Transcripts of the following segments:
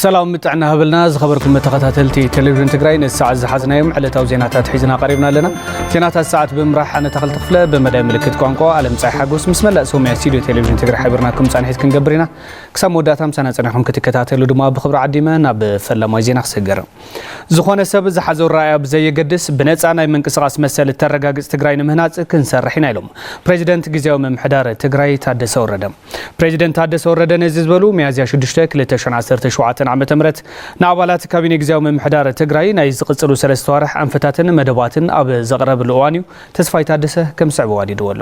ሰላም ጥዕና ህብልና ዝኸበርኩም ተኸታተልቲ ቴሌቪዥን ትግራይ፣ ነዚ ሰዓት ዝሓዝናዮም ዕለታዊ ዜናታት ሒዝና ቀሪብና ኣለና። ዜናታት ሰዓት ብምምራሕ ኣነ ተኽለ ተኽፍለ፣ ብመዳይ ምልክት ቋንቋ ኣለምፀሐ ሓጎስ ምስ መላእ ሰውምያ ስቱድዮ ቴሌቪዥን ትግራይ ሓቢርናኩም ፃንሒት ክንገብር ኢና። ክሳብ መወዳእታ ምሳና ፀኒሕኩም ክትከታተሉ ድማ ብኽብሪ ዓዲመ ናብ ፈለማይ ዜና ክሰግር። ዝኾነ ሰብ ዝሓዞ ረኣያ ብዘየገድስ ብነፃ ናይ ምንቅስቓስ መሰል እተረጋግፅ ትግራይ ንምህናፅ ክንሰርሕ ኢና ኢሎም ፕሬዚደንት ግዝያዊ ምምሕዳር ትግራይ ታደሰ ወረደ። ፕሬዚደንት ታደሰ ወረደ ነዚ ዝበሉ ሚያዝያ ሽዱሽተ ክልተ ሽሕን ዓሰርተ ሸውዓተን ዓመተ ምህረት ንኣባላት ካቢኔ ግዝያዊ ምምሕዳር ትግራይ ናይ ዝቕፅሉ ሰለስተ ዋርሕ ኣንፈታትን መደባትን ኣብ ዘቕረብሉ እዋን እዩ። ተስፋይ ታደሰ ከም ዝስዕብ ኣዋዲድዎ ኣሎ።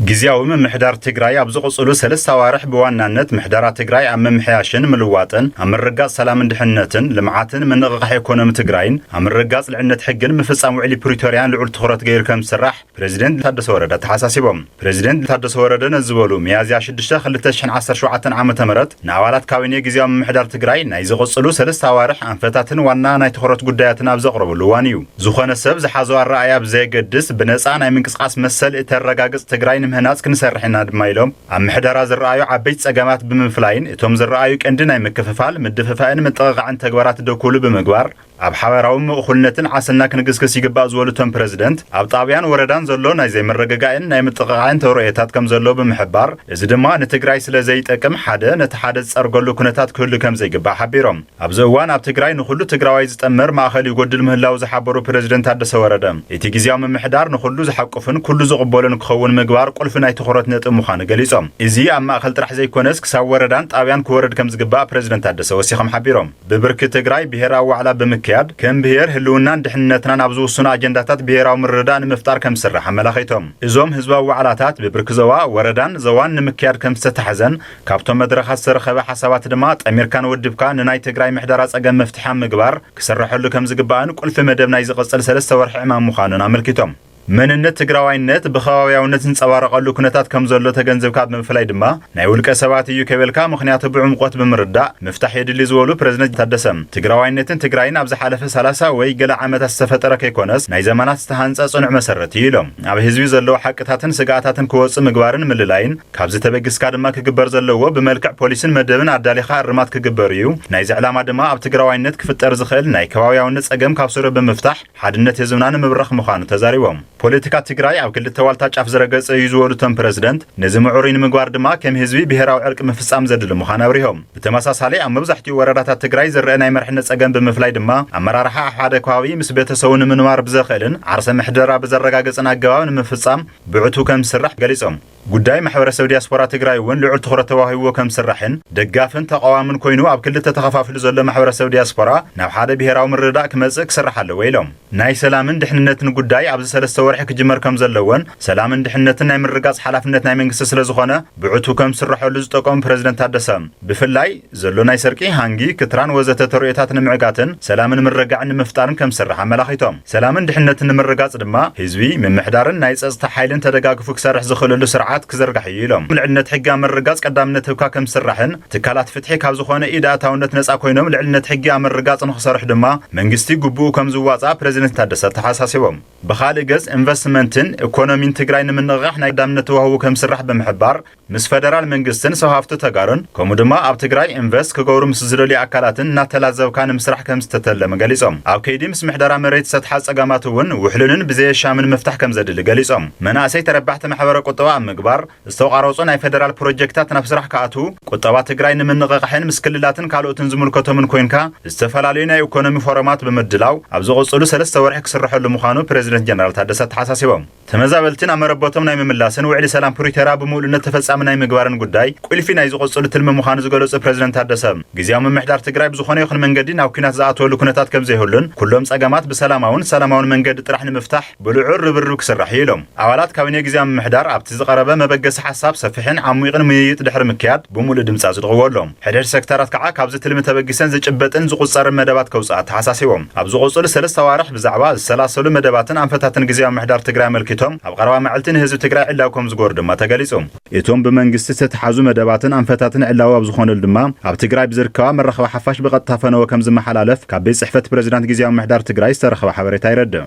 ግዝያዊ ምምሕዳር ትግራይ ኣብ ዝቕፅሉ ሰለስተ ኣዋርሕ ብዋናነት ምሕደራ ትግራይ ኣብ ምምሕያሽን ምልዋጥን፣ ኣብ ምርግጋፅ ሰላምን ድሕነትን፣ ልምዓትን ምንቕቓሕ ኢኮኖሚ ትግራይን፣ ኣብ ምርግጋፅ ልዕልነት ሕግን ምፍፃም ውዕሊ ፕሪቶርያን ልዑል ትኹረት ገይሩ ከም ዝስራሕ ፕሬዚደንት ታደሰ ወረደ ኣተሓሳሲቦም። ፕሬዚደንት ታደሰ ወረደ ነዚ ዝበሉ ሚያዝያ ሽዱሽተ ክልተ ሽሕን ዓሰርተ ሸውዓተን ዓመተ ምህረት ንኣባላት ካቢኔ ግዝያዊ ምምሕዳር ትግራይ ናይ ዝቕፅሉ ሰለስተ ኣዋርሕ ኣንፈታትን ዋና ናይ ትኹረት ጉዳያትን ኣብ ዘቕረብሉ እዋን እዩ። ዝኾነ ሰብ ዝሓዞ ኣረኣያ ብዘየገድስ ብነፃ ናይ ምንቅስቓስ መሰል እተረጋግፅ ትግራይ ንምህናፅ ክንሰርሕ ኢና ድማ ኢሎም። ኣብ ምሕደራ ዝረኣዩ ዓበይቲ ፀገማት ብምፍላይን እቶም ዝረኣዩ ቀንዲ ናይ ምክፍፋል፣ ምድፍፋእን ምጥቕቓዕን ተግባራት ደው ክብሉ ብምግባር ኣብ ሓበራዊ እኩልነትን ዓሰና ክንግስግስ ይግባእ ዝበሉ እቶም ፕረዚደንት፣ ኣብ ጣብያን ወረዳን ዘሎ ናይ ዘይምርግጋእን ናይ ምጥቕቓዕን ተርእዮታት ከም ዘሎ ብምሕባር፣ እዚ ድማ ንትግራይ ስለ ዘይጠቅም ሓደ ነቲ ሓደ ዝፀርገሉ ኩነታት ክህሉ ከም ዘይግባእ ሓቢሮም። ኣብዚ እዋን ኣብ ትግራይ ንኹሉ ትግራዋይ ዝጠምር ማእኸል ይጎድል ምህላው ዝሓበሩ ፕረዚደንት ታደሰ ወረደ፣ እቲ ግዝያዊ ምምሕዳር ንኹሉ ዝሓቁፍን ኩሉ ዝቕበሎን ክኸውን ምግባር ቁልፊ ናይ ትኹረት ነጥቢ ምዃኑ ገሊጾም። እዚ ኣብ ማእኸል ጥራሕ ዘይኮነስ ክሳብ ወረዳን ጣብያን ክወርድ ከም ዝግባእ ፕረዚደንት ታደሰ ወሲኾም ሓቢሮም። ብብርኪ ትግራይ ብሄራዊ ዋዕላ ብምክያድ ከም ብሄር ህልውናን ድሕንነትናን ኣብ ዝውስኑ ኣጀንዳታት ብሄራዊ ምርድዳእ ንምፍጣር ከም ዝስራሕ ኣመላኺቶም። እዞም ህዝባዊ ዋዕላታት ብብርኪ ዞባ፣ ወረዳን ዞባን ንምክያድ ከም ዝተታሕዘን ካብቶም መድረኻት ዝተረኸበ ሓሳባት ድማ ጠሚርካን ወዲብካ ንናይ ትግራይ ምሕደራ ጸገም መፍትሒ ኣብ ምግባር ክስረሐሉ ከም ዝግባእን ቁልፊ መደብ ናይ ዝቕጽል ሰለስተ ወርሒ ዕማም ምዃኑን ኣመልኪቶም። መንነት ትግራዋይነት ብኸባቢያውነት ዝንጸባረቐሉ ኩነታት ከም ዘሎ ተገንዚብካ ብምፍላይ ድማ ናይ ውልቀ ሰባት እዩ ከይበልካ ምኽንያቱ ብዕምቆት ብምርዳእ ምፍታሕ የድሊ ዝበሉ ፕረዚደንት ታደሰ፣ ትግራዋይነትን ትግራይን ኣብ ዝሓለፈ ሰላሳ ወይ ገለ ዓመታት ዝተፈጠረ ከይኮነስ ናይ ዘመናት ዝተሃንጸ ጽኑዕ መሰረት እዩ ኢሎም። ኣብ ህዝቢ ዘለዉ ሓቅታትን ስግኣታትን ክወጽእ ምግባርን ምልላይን ካብዚ ተበጊስካ ድማ ክግበር ዘለዎ ብመልክዕ ፖሊስን መደብን ኣዳሊኻ እርማት ክግበር እዩ። ናይዚ ዕላማ ድማ ኣብ ትግራዋይነት ክፍጠር ዝኽእል ናይ ከባቢያውነት ጸገም ካብ ስሩ ብምፍታሕ ሓድነት ህዝብና ንምብራኽ ምዃኑ ተዛሪቦም። ፖለቲካ ትግራይ ኣብ ክልተ ዋልታ ጫፍ ዝረገጸ እዩ ዝበሉ እቶም ፕረዚደንት፣ ነዚ ምዕሩይ ንምግባር ድማ ከም ህዝቢ ብሄራዊ ዕርቂ ምፍጻም ዘድሊ ምዃኑ ኣብሪሆም። ብተመሳሳሊ ኣብ መብዛሕትኡ ወረዳታት ትግራይ ዝረአ ናይ መሪሕነት ጸገም ብምፍላይ ድማ ኣመራርሓ ኣብ ሓደ ከባቢ ምስ ቤተሰቡ ንምንባር ብዘኽእልን ዓርሰ ምሕደራ ብዘረጋግጽን ኣገባብ ንምፍጻም ብዕቱ ከም ዝስራሕ ገሊጾም። ጉዳይ ማሕበረሰብ ዲያስፖራ ትግራይ እውን ልዑል ትኹረት ተዋሂብዎ ከም ዝስራሕን ደጋፍን ተቓዋምን ኮይኑ ኣብ ክልተ ተኸፋፊሉ ዘሎ ማሕበረሰብ ዲያስፖራ ናብ ሓደ ብሄራዊ ምርድዳእ ክመጽእ ክስራሕ ኣለዎ ኢሎም። ናይ ሰላምን ድሕንነትን ጉዳይ ኣብዚ ሰለስተ ወርሒ ክጅመር ከም ዘለዎን ሰላምን ድሕንነትን ናይ ምርጋጽ ሓላፍነት ናይ መንግስቲ ስለ ዝኾነ ብዕቱ ከም ዝስረሐሉ ዝጠቆሙ ፕረዚደንት ታደሰ፣ ብፍላይ ዘሎ ናይ ስርቂ፣ ሃንጊ፣ ክትራን ወዘተ ተርእዮታት ንምዕጋትን ሰላምን ምርግጋዕን ንምፍጣርን ከም ዝስራሕ ኣመላኺቶም። ሰላምን ድሕነትን ንምርጋጽ ድማ ህዝቢ፣ ምምሕዳርን ናይ ጸጥታ ሓይልን ተደጋግፉ ክሰርሕ ዝኽእለሉ ስርዓት ክዝርጋሕ እዩ ኢሎም። ልዕልነት ሕጊ ኣብ ምርጋጽ ቀዳምነት ህብካ ከም ዝስራሕን ትካላት ፍትሒ ካብ ዝኾነ ኢድ ኣእታውነት ነጻ ኮይኖም ልዕልነት ሕጊ ኣብ ምርጋጽ ንኽሰርሑ ድማ መንግስቲ ግቡኡ ከም ዝዋጻእ ፕረዚደንት ታደሰ ኣተሓሳሲቦም። ብኻልእ ገጽ ኢንቨስትመንትን ኢኮኖሚን ትግራይ ንምንቕቓሕ ናይ ቀዳምነት ተዋህቡ ከም ዝስራሕ ብምሕባር ምስ ፈደራል መንግስትን ሰብ ሃፍቲ ተጋሩን ከምኡ ድማ ኣብ ትግራይ ኢንቨስት ክገብሩ ምስ ዝደልዩ ኣካላትን እናተላዘብካ ንምስራሕ ከም ዝተተለመ ገሊጾም። ኣብ ከይዲ ምስ ምሕደራ መሬት ዝተትሓዙ ጸገማት እውን ውሕሉልን ብዘየሻምን ምፍታሕ ከም ዘድሊ ገሊጾም። መናእሰይ ተረባሕቲ ማሕበረ ቁጠባ ኣብ ምግባር ዝተቋረጹ ናይ ፈደራል ፕሮጀክታት ናብ ስራሕ ክኣትዉ ቁጠባ ትግራይ ንምንቕቓሕን ምስ ክልላትን ካልኦትን ዝምልከቶምን ኮይንካ ዝተፈላለዩ ናይ ኢኮኖሚ ፎረማት ብምድላው ኣብ ዝቕጽሉ ሰለስተ ወርሒ ክስርሐሉ ምዃኑ ፕረዚደንት ጀነራል ታደሰ ኣተሓሳሲቦም። ተመዛበልትን ኣብ መረበቶም ናይ ምምላስን ውዕሊ ሰላም ፕሪቶርያ ብምሉእነት ተፈጻሚ ናይ ምግባርን ጉዳይ ቁልፊ ናይ ዝቕጽሉ ትልሚ ምዃኑ ዝገለጹ ፕረዚደንት ታደሰ፣ ግዝያዊ ምምሕዳር ትግራይ ብዝኾነ ይኹን መንገዲ ናብ ኲናት ዝኣተወሉ ኩነታት ከም ዘይህሉን ኩሎም ጸገማት ብሰላማውን ሰላማውን መንገዲ ጥራሕ ንምፍታሕ ብልዑል ርብርብ ክስራሕ እዩ ኢሎም። ኣባላት ካቢኔ ግዝያዊ ምምሕዳር ኣብቲ ዝቐረበ መበገሲ ሓሳብ ሰፊሕን ዓሚቕን ምይይጥ ድሕሪ ምክያድ ብምሉእ ድምፂ ኣጽድቕዎ ኣሎ። ሕድሕድ ሴክተራት ከዓ ካብዚ ትልሚ ተበጊሰን ዝጭበጥን ዝቑጸርን መደባት ከውፅኣ ኣተሓሳሲቦም። ኣብ ዝቕፅሉ ሰለስተ ኣዋርሕ ብዛዕባ ዝሰላሰሉ መደባትን ኣንፈታትን ግዝያዊ ምምሕዳር ትግራይ ኣመልኪቶም ኣብ ቀረባ መዓልቲ ንህዝቢ ትግራይ ዕላዊ ከም ዝገበሩ ድማ ተገሊፁ። እቶም ብመንግስቲ ዝተትሓዙ መደባትን ኣንፈታትን ዕላዊ ኣብ ዝኾነሉ ድማ ኣብ ትግራይ ብዝርከባ መራኸቢ ሓፋሽ ብቐጥታ ፈነወ ከም ዝመሓላለፍ ካብ ቤት ፅሕፈት ፕረዚዳንት ግዝያዊ ምምሕዳር ትግራይ ዝተረኸበ ሓበሬታ የረድእ።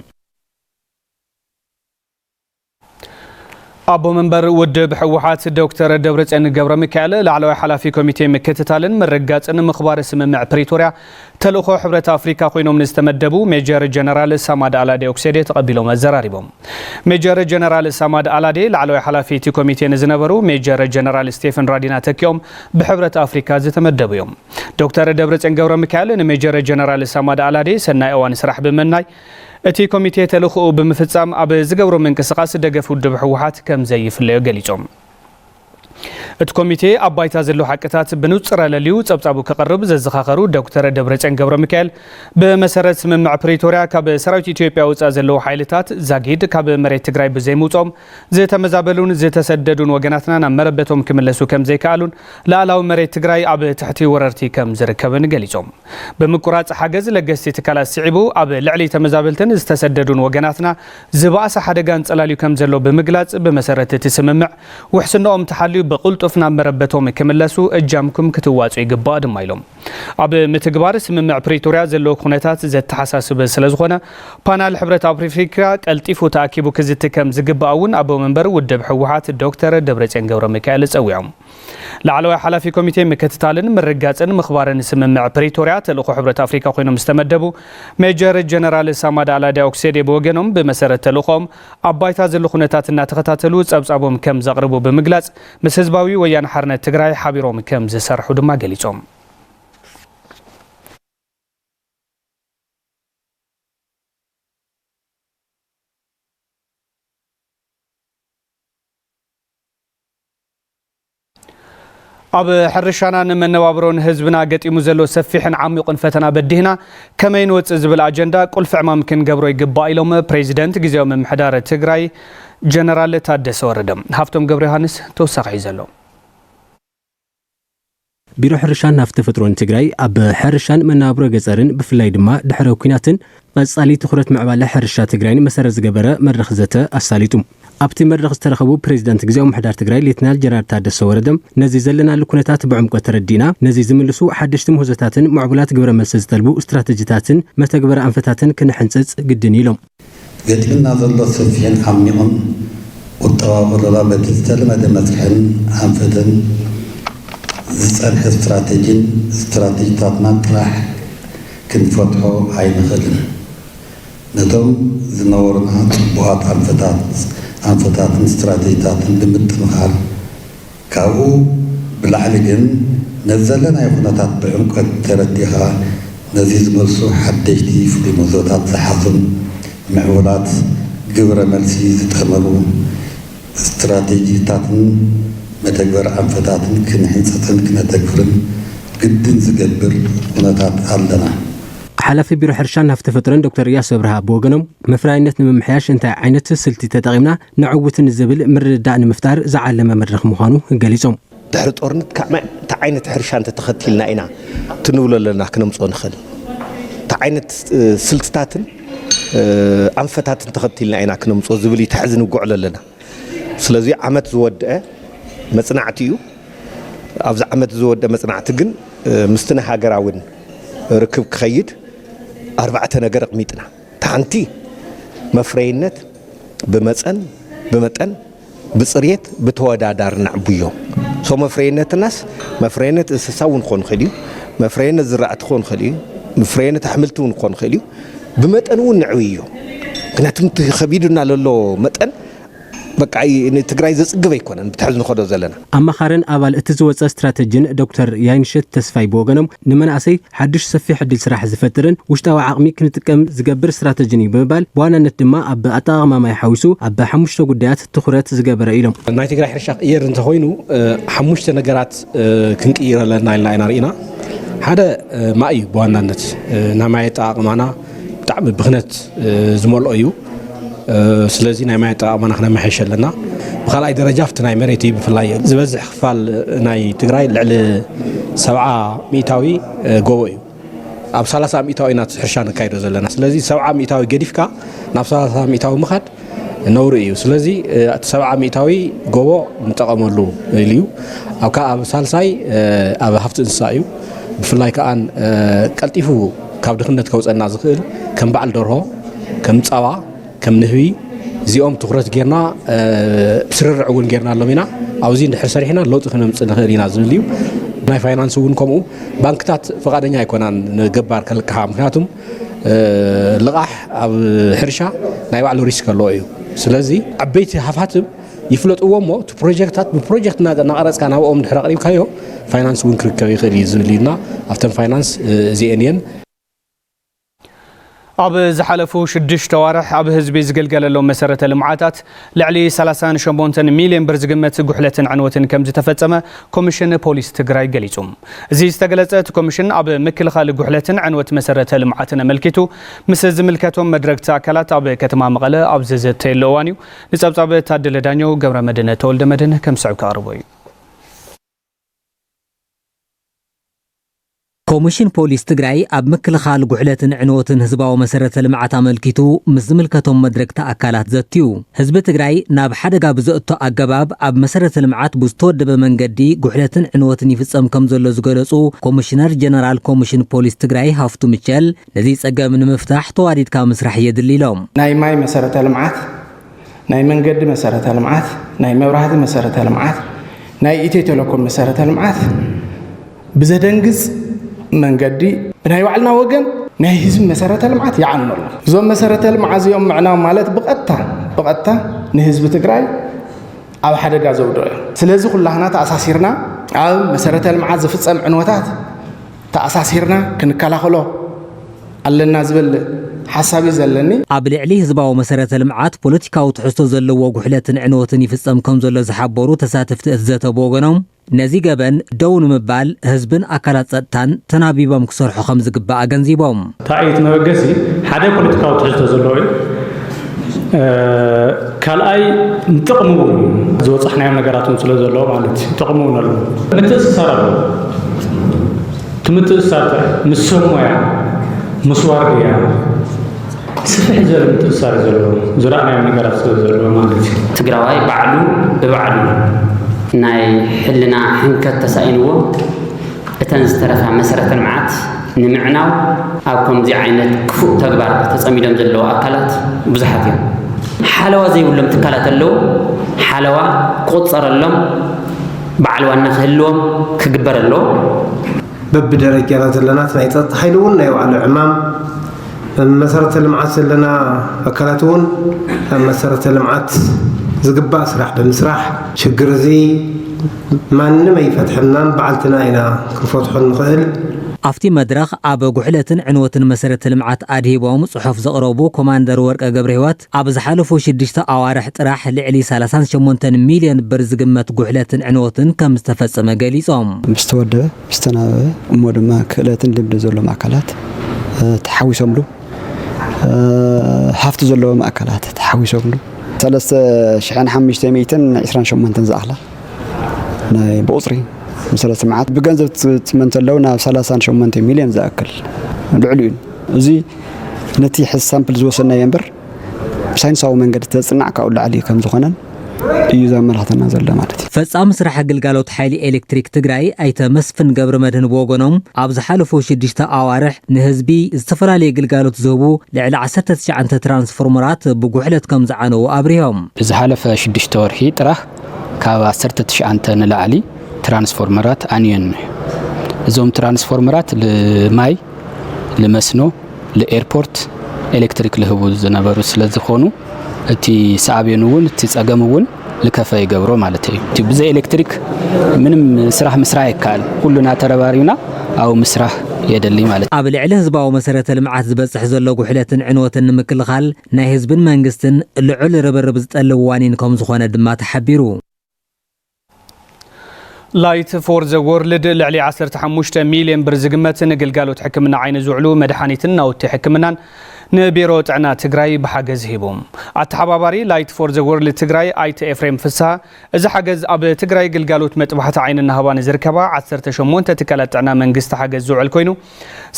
ኣቦ መንበር ውድብ ህወሓት ዶክተር ደብረጽዮን ገብረ ሚካኤል ላዕለዋይ ሓላፊ ኮሚቴ ምክትታልን ምርግጋጽን ምኽባር ስምምዕ ፕሪቶርያ ተልእኾ ሕብረት ኣፍሪካ ኮይኖም ንዝተመደቡ ሜጀር ጀነራል ሳማድ ኣላዴ ኦክሴዴ ተቐቢሎም ኣዘራሪቦም። ሜጀር ጀነራል ሳማድ ኣላዴ ላዕለዋይ ሓላፊ እቲ ኮሚቴ ንዝነበሩ ሜጀር ጀነራል ስቴፈን ራዲና ተኪኦም ብሕብረት ኣፍሪካ ዝተመደቡ እዮም። ዶክተር ደብረጽዮን ገብረ ሚካኤል ንሜጀር ጀነራል ሳማድ ኣላዴ ሰናይ እዋን ስራሕ ብምምናይ፣ እቲ ኮሚቴ ተልእኾኡ ብምፍጻም ኣብ ዝገብሮ ምንቅስቓስ ደገፍ ውድብ ህወሓት ከም ዘይፍለዮ ገሊጾም። እቲ ኮሚቴ ኣብ ባይታ ዘለዉ ሓቅታት ብንጹር ኣለልዩ ጸብጻቡ ከቕርብ ዘዘኻኸሩ ዶክተር ደብረጽዮን ገብረ ሚካኤል፣ ብመሰረት ስምምዕ ፕሪቶርያ ካብ ሰራዊት ኢትዮጵያ ወጻኢ ዘለዉ ሓይልታት ዛጊድ ካብ መሬት ትግራይ ብዘይምውጾም ዝተመዛበሉን ዝተሰደዱን ወገናትና ናብ መረበቶም ክምለሱ ከም ዘይከኣሉን ሉኣላዊ መሬት ትግራይ ኣብ ትሕቲ ወረርቲ ከም ዝርከብን ገሊጾም። ብምቁራጽ ሓገዝ ለገስቲ ትካላት ስዒቡ ኣብ ልዕሊ ተመዛበልትን ዝተሰደዱን ወገናትና ዝበኣሰ ሓደጋ ኣንጸላልዩ ከም ዘሎ ብምግላጽ፣ ብመሰረት እቲ ስምምዕ ውሕስንኦም ተሓልዩ ብቕልጡፍ ናብ መረበቶም ክምለሱ እጃምኩም ክትዋጹ ይግባእ ድማ ኢሎም። ኣብ ምትግባር ስምምዕ ፕሪቶርያ ዘሎ ኩነታት ዘተሓሳስበ ስለ ዝኾነ፣ ፓናል ሕብረት ኣፍሪካ ቀልጢፉ ተኣኪቡ ክዝቲ ከም ዝግባእ እውን ኣቦ መንበር ውድብ ህወሓት ዶክተር ደብረጽዮን ገብረ ሚካኤል ጸዊዖም። ላዕለዋይ ሓላፊ ኮሚቴ ምክትታልን ምርጋጽን ምኽባርን ስምምዕ ፕሪቶርያ ተልእኾ ሕብረት ኣፍሪካ ኮይኖም ዝተመደቡ ሜጀር ጀነራል ሳማድ ኣላዳ ኦክሴዴ ብወገኖም፣ ብመሰረት ተልእኾም ኣብ ባይታ ዘሎ ኩነታት እናተኸታተሉ ጸብጻቦም ከም ዘቕርቡ ብምግላጽ፣ ምስ ህዝባዊ ወያነ ሓርነት ትግራይ ሓቢሮም ከም ዝሰርሑ ድማ ገሊጾም። ኣብ ሕርሻናን መነባብሮን ህዝብና ገጢሙ ዘሎ ሰፊሕን ዓሚቑን ፈተና በዲህና ከመይ ንወፅእ ዝብል ኣጀንዳ ቁልፊ ዕማም ክንገብሮ ይግባእ ኢሎም ፕሬዚደንት ግዜያዊ ምምሕዳር ትግራይ ጀነራል ታደሰ ወረደ። ሃፍቶም ገብረ ዮሃንስ ተወሳኺ እዩ ዘሎ። ቢሮ ሕርሻን ሃፍቲ ተፈጥሮን ትግራይ ኣብ ሕርሻን መነባብሮ ገፀርን ብፍላይ ድማ ድሕረ ኲናትን ቀፃሊ ትኹረት ምዕባለ ሕርሻ ትግራይን መሰረት ዝገበረ መድረኽ ዘተ ኣሳሊጡ። ኣብቲ መድረኽ ዝተረኸቡ ፕሬዚዳንት ግዜያዊ ምምሕዳር ትግራይ ሌተናል ጀነራል ታደሰ ወረደ፣ ነዚ ዘለናሉ ኩነታት ብዕምቆት ተረዲእና፣ ነዚ ዝምልሱ ሓደሽቲ ምህዞታትን ምዕቡላት ግብረ መልሲ ዝጠልቡ ስትራተጂታትን መተግበሪ ኣንፈታትን ክንሕንፅፅ ግድን እዩ ኢሎም። ገጢምና ዘሎ ሰፊሕን ዓሚቕን ቁጠባዊ ወረራ በቲ ዝተለመደ መስርሕን ኣንፈትን ዝጸንሐ ስትራተጂን ስትራተጂታትናን ጥራሕ ክንፈትሖ ኣይንኽእልን። ነቶም ዝነበሩና ጽቡቓት ኣንፈታት፣ ኣንፈታትን ስትራተጂታትን ብምጥንኻር፣ ካብኡ ብላዕሊ ግን፣ ነዚ ዘለናዮ ኩነታት ብዕምቆት ተረዲእኻ፣ ነዚ ዝመልሱ ሓደሽቲ ፍሉይ ምህዞታት ዝሓዙን ምዕቡላት ግብረ መልሲ ዝጠመሩ ስትራቴጂታትን መተግበሪ ኣንፈታትን ክንሕንጽጽን ክነተግብርን ግድን ዝገብር ኩነታት ኣለና። ሓላፊ ቢሮ ሕርሻን ሃፍቲ ተፈጥሮን ዶክተር እያሱ ኣብርሃ ብወገኖም፣ መፍረያይነት ንምምሕያሽ እንታይ ዓይነት ስልቲ ተጠቒምና ነዕውት ንዝብል ምርድዳእ ንምፍጣር ዝዓለመ መድረኽ ምዃኑ ገሊጾም። ድሕሪ ጦርነት ካብ እንታይ ዓይነት ሕርሻ እንተተኸቲልና ኢና እቲ ንብሎ ዘለና ክነምፅኦ ንኽእል? እንታይ ዓይነት፣ እ፣ ስልትታትን፣ እ፣ ኣንፈታትን ተኸቲልና ኢና ክነምፅኦ ዝብል እዩ እቲ ሕዚ ንውግዕሎ ኣለና። ስለዚ ዓመት ዝወድአ መጽናዕቲ እዩ። ኣብዚ ዓመት ዝወድአ መጽናዕቲ ግን፣ እ፣ ምስቲ ናይ ሃገራውን ርክብ ክኸይድ ኣርባዕተ ነገር ኣቕሚጥና። እቲ ሓንቲ መፍረይነት ብመጸን፣ ብመጠን፣ ብጽሬት፣ ብተወዳዳሪ ነዕብዮ። ሶ መፍረይነትናስ መፍረይነት እንስሳ እውን ክኾን ይኽእል እዩ፣ መፍረይነት ዝራእቲ ክኾን ይኽእል እዩ፣ መፍረይነት ኣሕምልቲ እውን ክኾን ይኽእል እዩ። ብመጠን እውን ነዕብዮ። ምክንያቱም እቲ ከቢዱና ለሎ መጠን በቃ፣ ንትግራይ ዘጽግብ ኣይኮነን፣ ብትሕዚ ንኸዶ ዘለና። ኣማኻርን ኣባል እቲ ዝወጸ ስትራተጂን ዶክተር ያይንሸት ተስፋይ ብወገኖም፣ ንመናእሰይ ሓድሽ ሰፊሕ ዕድል ስራሕ ዝፈጥርን ውሽጣዊ ዓቕሚ ክንጥቀም ዝገብር ስትራተጂን እዩ ብምባል፣ ብዋናነት ድማ ኣብ ኣጠቓቕማ ማይ ሓዊሱ ኣብ ሓሙሽተ ጉዳያት ትኹረት ዝገበረ ኢሎም። ናይ ትግራይ ሕርሻ ክቕየር እንተኾይኑ፣ እ፣ ሓሙሽተ ነገራት፣ እ፣ ክንቅይር ኣለና ኢልና ኢና ርኢና። ሓደ፣ እ፣ ማይ እዩ ብዋናነት፣ እ፣ ናይ ማይ ኣጠቓቕማና ብጣዕሚ ብኽነት፣ እ፣ ዝመልኦ እዩ። እ፣ ስለዚ ናይ ማይ ኣጠቓቕማና ክነመሓይሽ ኣለና። ብኻልኣይ ደረጃ ኣብቲ ናይ መሬት እዩ ብፍላይ። ዝበዝሕ ክፋል ናይ ትግራይ ልዕሊ ሰብዓ ሚእታዊ፣ እ፣ ጎቦ እዩ። ኣብ ሰላሳ ሚእታዊ ኢና እቲ ሕርሻ ነካይዶ ዘለና። ስለዚ ሰብዓ ሚእታዊ ገዲፍካ ናብ ሰላሳ ሚእታዊ ምኻድ ነውሪ እዩ። ስለዚ፣ እ፣ እቲ ሰብዓ ሚእታዊ ጎቦ ንጠቐመሉ ኢሉ እዩ። ኣብ ከ-፣ ኣብ ሳልሳይ፣ እ፣ ኣብ ሃፍቲ እንስሳ እዩ። ብፍላይ ከኣ፣ እ፣ ቀልጢፉ ካብ ድኽነት ከውጸና ዝኽእል ከም በዓል ደርሆ፣ ከም ጸባ፣ ከም ንህቢ፣ እዚኦም ትኹረት ጌርና፣ እ፣ ስርርዕ እውን ጌርናሎም ኢና። ኣብዚ እንድሕር ሰሪሕና ለውጢ ክነምፅእ ንኽእል ኢና ዝብል እዩ። ናይ ፋይናንስ እውን ከምኡ፣ ባንክታት ፈቓደኛ ኣይኮናን ንገባር ከልቅሓ። ምክንያቱም፣ እ፣ ልቓሕ ኣብ ሕርሻ ናይ ባዕሉ ሪስክ ኣለዎ እዩ። ስለዚ ዓበይቲ ሃፋትም ይፍለጥዎ እሞ፣ እቲ ፕሮጀክታት ብፕሮጀክት እና-፣ እናቐረፅካ ናብኦም እንድሕር ኣቕሪብካዮ፣ ፋይናንስ እውን ክርከብ ይኽእል እዩ ዝብል እዩ። እና ኣብተን ፋይናንስ፣ እ፣ እዚኤን እየን። ኣብ ዝሓለፉ ሽዱሽተ ኣዋርሕ ኣብ ህዝቢ ዝግልገለሎም መሰረተ ልምዓታት ልዕሊ ሰላሳን ሸሞንተን ሚልዮን ብር ዝግመት ጉሕለትን ዕንወትን ከም ዝተፈጸመ ኮሚሽን ፖሊስ ትግራይ ገሊጹ። እዚ ዝተገለጸ እቲ ኮሚሽን፣ ኣብ ምክልኻል ጉሕለትን ዕንወት መሰረተ ልምዓትን ኣመልኪቱ ምስ ዝምልከቶም መድረግቲ ኣካላት ኣብ ከተማ መቐለ ኣብ ዝዘተየሉ እዋን እዩ። ንጸብጻብ ታደለ ዳኘው፣ ገብረ መድህን ተወልደ መድህን ከም ዝስዕብ ክቐርቦ እዩ። ኮሚሽን ፖሊስ ትግራይ ኣብ ምክልኻል ጉሕለትን ዕንወትን ህዝባዊ መሰረተ ልምዓት ኣመልኪቱ ምስ ዝምልከቶም መድረግቲ ኣካላት ዘትዩ። ህዝቢ ትግራይ ናብ ሓደጋ ብዘእቶ ኣገባብ ኣብ መሰረተ ልምዓት ብዝተወደበ መንገዲ ጉሕለትን ዕንወትን ይፍጸም ከም ዘሎ ዝገለጹ ኮሚሽነር ጀነራል ኮሚሽን ፖሊስ ትግራይ ሃፍቱ ምቸል፣ ነዚ ጸገም ንምፍታሕ ተዋዲድካ ምስራሕ የድሊ ኢሎም። ናይ ማይ መሰረተ ልምዓት፣ ናይ መንገዲ መሰረተ ልምዓት፣ ናይ መብራህቲ መሰረተ ልምዓት፣ ናይ ኢትዮ ቴሌኮም መሰረተ ልምዓት ብዘደንግጽ መንገዲ ብናይ ባዕልና ወገን ናይ ህዝቢ መሰረተ ልምዓት ይዓኑ ኣሎ። እዞም መሰረተ ልምዓት እዚኦም ምዕናው ማለት ብቐጥታ፣ ብቐጥታ ንህዝቢ ትግራይ ኣብ ሓደጋ ዘውድኦ እዩ። ስለዚ ኩላህና ተኣሳሲርና ኣብ መሰረተ ልምዓት ዝፍጸም ዕንወታት ተኣሳሲርና ክንከላኸሎ ኣለና ዝብል ሓሳብ እዩ ዘለኒ። ኣብ ልዕሊ ህዝባዊ መሰረተ ልምዓት ፖለቲካዊ ትሕዝቶ ዘለዎ ጉሕለትን ዕንወትን ይፍጸም ከም ዘሎ ዝሓበሩ ተሳተፍቲ እቲ ዘተ ብወገኖም፣ ነዚ ገበን ደው ንምባል ህዝብን ኣካላት ጸጥታን ተናቢቦም ክሰርሑ ከም ዝግባእ ኣገንዚቦም። እንታይ እዩ እቲ መበገሲ? ሓደ ፖለቲካዊ ትሕዝቶ ዘለዎ እዩ። እ፣ ካልኣይ ንጥቕሚ እውን ዝበጻሕናዮም ነገራት እውን ስለ ዘለዎ ማለት እዩ። ጥቕሚ እውን ኣለዎ። ምትእስሳር ኣለዎ። እቲ ምትእስሳር እንታይ? ምስ ሰብ ሞያ፣ ምስ ዋርድያ፣ ስፍሕ ዝበለ ምትእስሳር እዩ ዘለዎ። ዝረኣናዮም ነገራት ስለ ዘለዎ ማለት እዩ። ትግራዋይ ባዕሉ ብባዕሉ ናይ ሕልና ሕንከት ተሳኢንዎ፣ እተን ዝተረፋ መሰረተ ልምዓት ንምዕናው ኣብ ከምዚ ዓይነት ክፉእ ተግባር ተጸሚዶም ዘለዉ ኣካላት ብዙሓት እዮም። ሓለዋ ዘይብሎም ትካላት ኣለዉ። ሓለዋ ክቑጸረሎም፣ በዓል ዋና ክህልዎም ክግበር ኣለዎ። በብደረጃና ዘለና ናይ ጸጥታ ሓይሊ እውን ናይ ባዕሉ ዕማም፣ መሰረተ ልምዓት ዘለና ኣካላት እውን ኣብ መሰረተ ልምዓት ዝግባእ ስራሕ ብምስራሕ፣ ሽግር እዚ ማንም ኣይፈትሐናን፣ ባዕልትና ኢና ክንፈትሖ ንኽእል። ኣብቲ መድረኽ ኣብ ጉሕለትን ዕንወትን መሰረተ ልምዓት ኣድሂቦም ጽሑፍ ዘቕረቡ ኮማንደር ወርቀ ገብረ ህይወት፣ ኣብ ዝሓለፉ ሽዱሽተ ኣዋርሕ ጥራሕ ልዕሊ ሰላሳን ሸሞንተን ሚልዮን ብር ዝግመት ጉሕለትን ዕንወትን ከም ዝተፈጸመ ገሊጾም። ምስ ተወደበ፣ ምስ ተናበበ፣ እሞ ድማ ክእለትን ልምዲ ዘሎም ኣካላት፣ እ፣ ተሓዊሶምሉ፣ እ፣ ሃፍቲ ዘለዎም ኣካላት ተሓዊሶምሉ፣ ሰለስተ ሽሕን ሓሙሽተ ሚእትን ዕስራን ሸሞንተን ዝኣኽላ ናይ ብቑጽሪ መሰረተ ልምዓት ብገንዘብ ትመንተ ኣለዉ ናብ ሰላሳን ሸሞንተ ሚልዮን ዝኣክል ልዕሉ እዩ። እዚ ነቲ ሕዚ ሳምፕል ዝወሰድናዮ እምበር ብሳይንሳዊ መንገዲ ተጽናዕ ካብኡ ላዕሊ ከም ዝኾነን እዩ ዘመላኽተና ዘሎ ማለት እዩ። ፈጻሚ ስራሕ ግልጋሎት ሓይሊ ኤሌክትሪክ ትግራይ ኣይተ መስፍን ገብረ መድህን ብወገኖም፣ ኣብ ዝሓለፉ ሽዱሽተ ኣዋርሕ ንህዝቢ ዝተፈላለየ ግልጋሎት ዝህቡ ልዕሊ ዓሰርተ ትሽዓተ ትራንስፎርመራት ብጉሕለት ከም ዝዓነዉ ኣብሪሆም። ዝሓለፈ ሽዱሽተ ወርሒ ጥራሕ ካብ ዓሰርተ ትሽዓተ ንላዕሊ ትራንስፎርመራት ኣንዮን። እዞም ትራንስፎርመራት ልማይ፣ ልመስኖ፣ ልኤርፖርት ኤሌክትሪክ ልህቡ ዝነበሩ ስለ ዝኾኑ፣ እቲ ሳዕቤን እውን፣ እቲ ጸገም እውን ልከፈ ይገብሮ ማለት እዩ። እቲ ብዘይ ኤሌክትሪክ ምንም ስራሕ ምስራሕ ይከኣል። ኩሉና ተረባሪብና ኣብኡ ምስራሕ የደሊ ማለት እዩ። ኣብ ልዕሊ ህዝባዊ መሰረተ ልምዓት ዝበጽሕ ዘሎ ጉሕለትን ዕንወትን ንምክልኻል ናይ ህዝብን መንግስትን ልዑል ርብርብ ዝጠልብ ዋኒን ከም ዝኾነ ድማ ተሓቢሩ። ላይት ፎር ዘ ወርልድ ልዕሊ ዓሰርተ ሓሙሽተ ሚልዮን ብር ዝግመት ንግልጋሎት ሕክምና ዓይኒ ዝውዕሉ መድሓኒትን ናውቲ ሕክምናን ንቢሮ ጥዕና ትግራይ ብሓገዝ ሂቡ። ኣተሓባባሪ ላይት ፎር ዘ ወርልድ ትግራይ ኣይተ ኤፍሬም ፍስሃ፣ እዚ ሓገዝ ኣብ ትግራይ ግልጋሎት መጥባሕቲ ዓይኒ እናሃባ ንዝርከባ ዓሰርተ ሸሞንተ ትካላት ጥዕና መንግስቲ ሓገዝ ዝውዕል ኮይኑ፣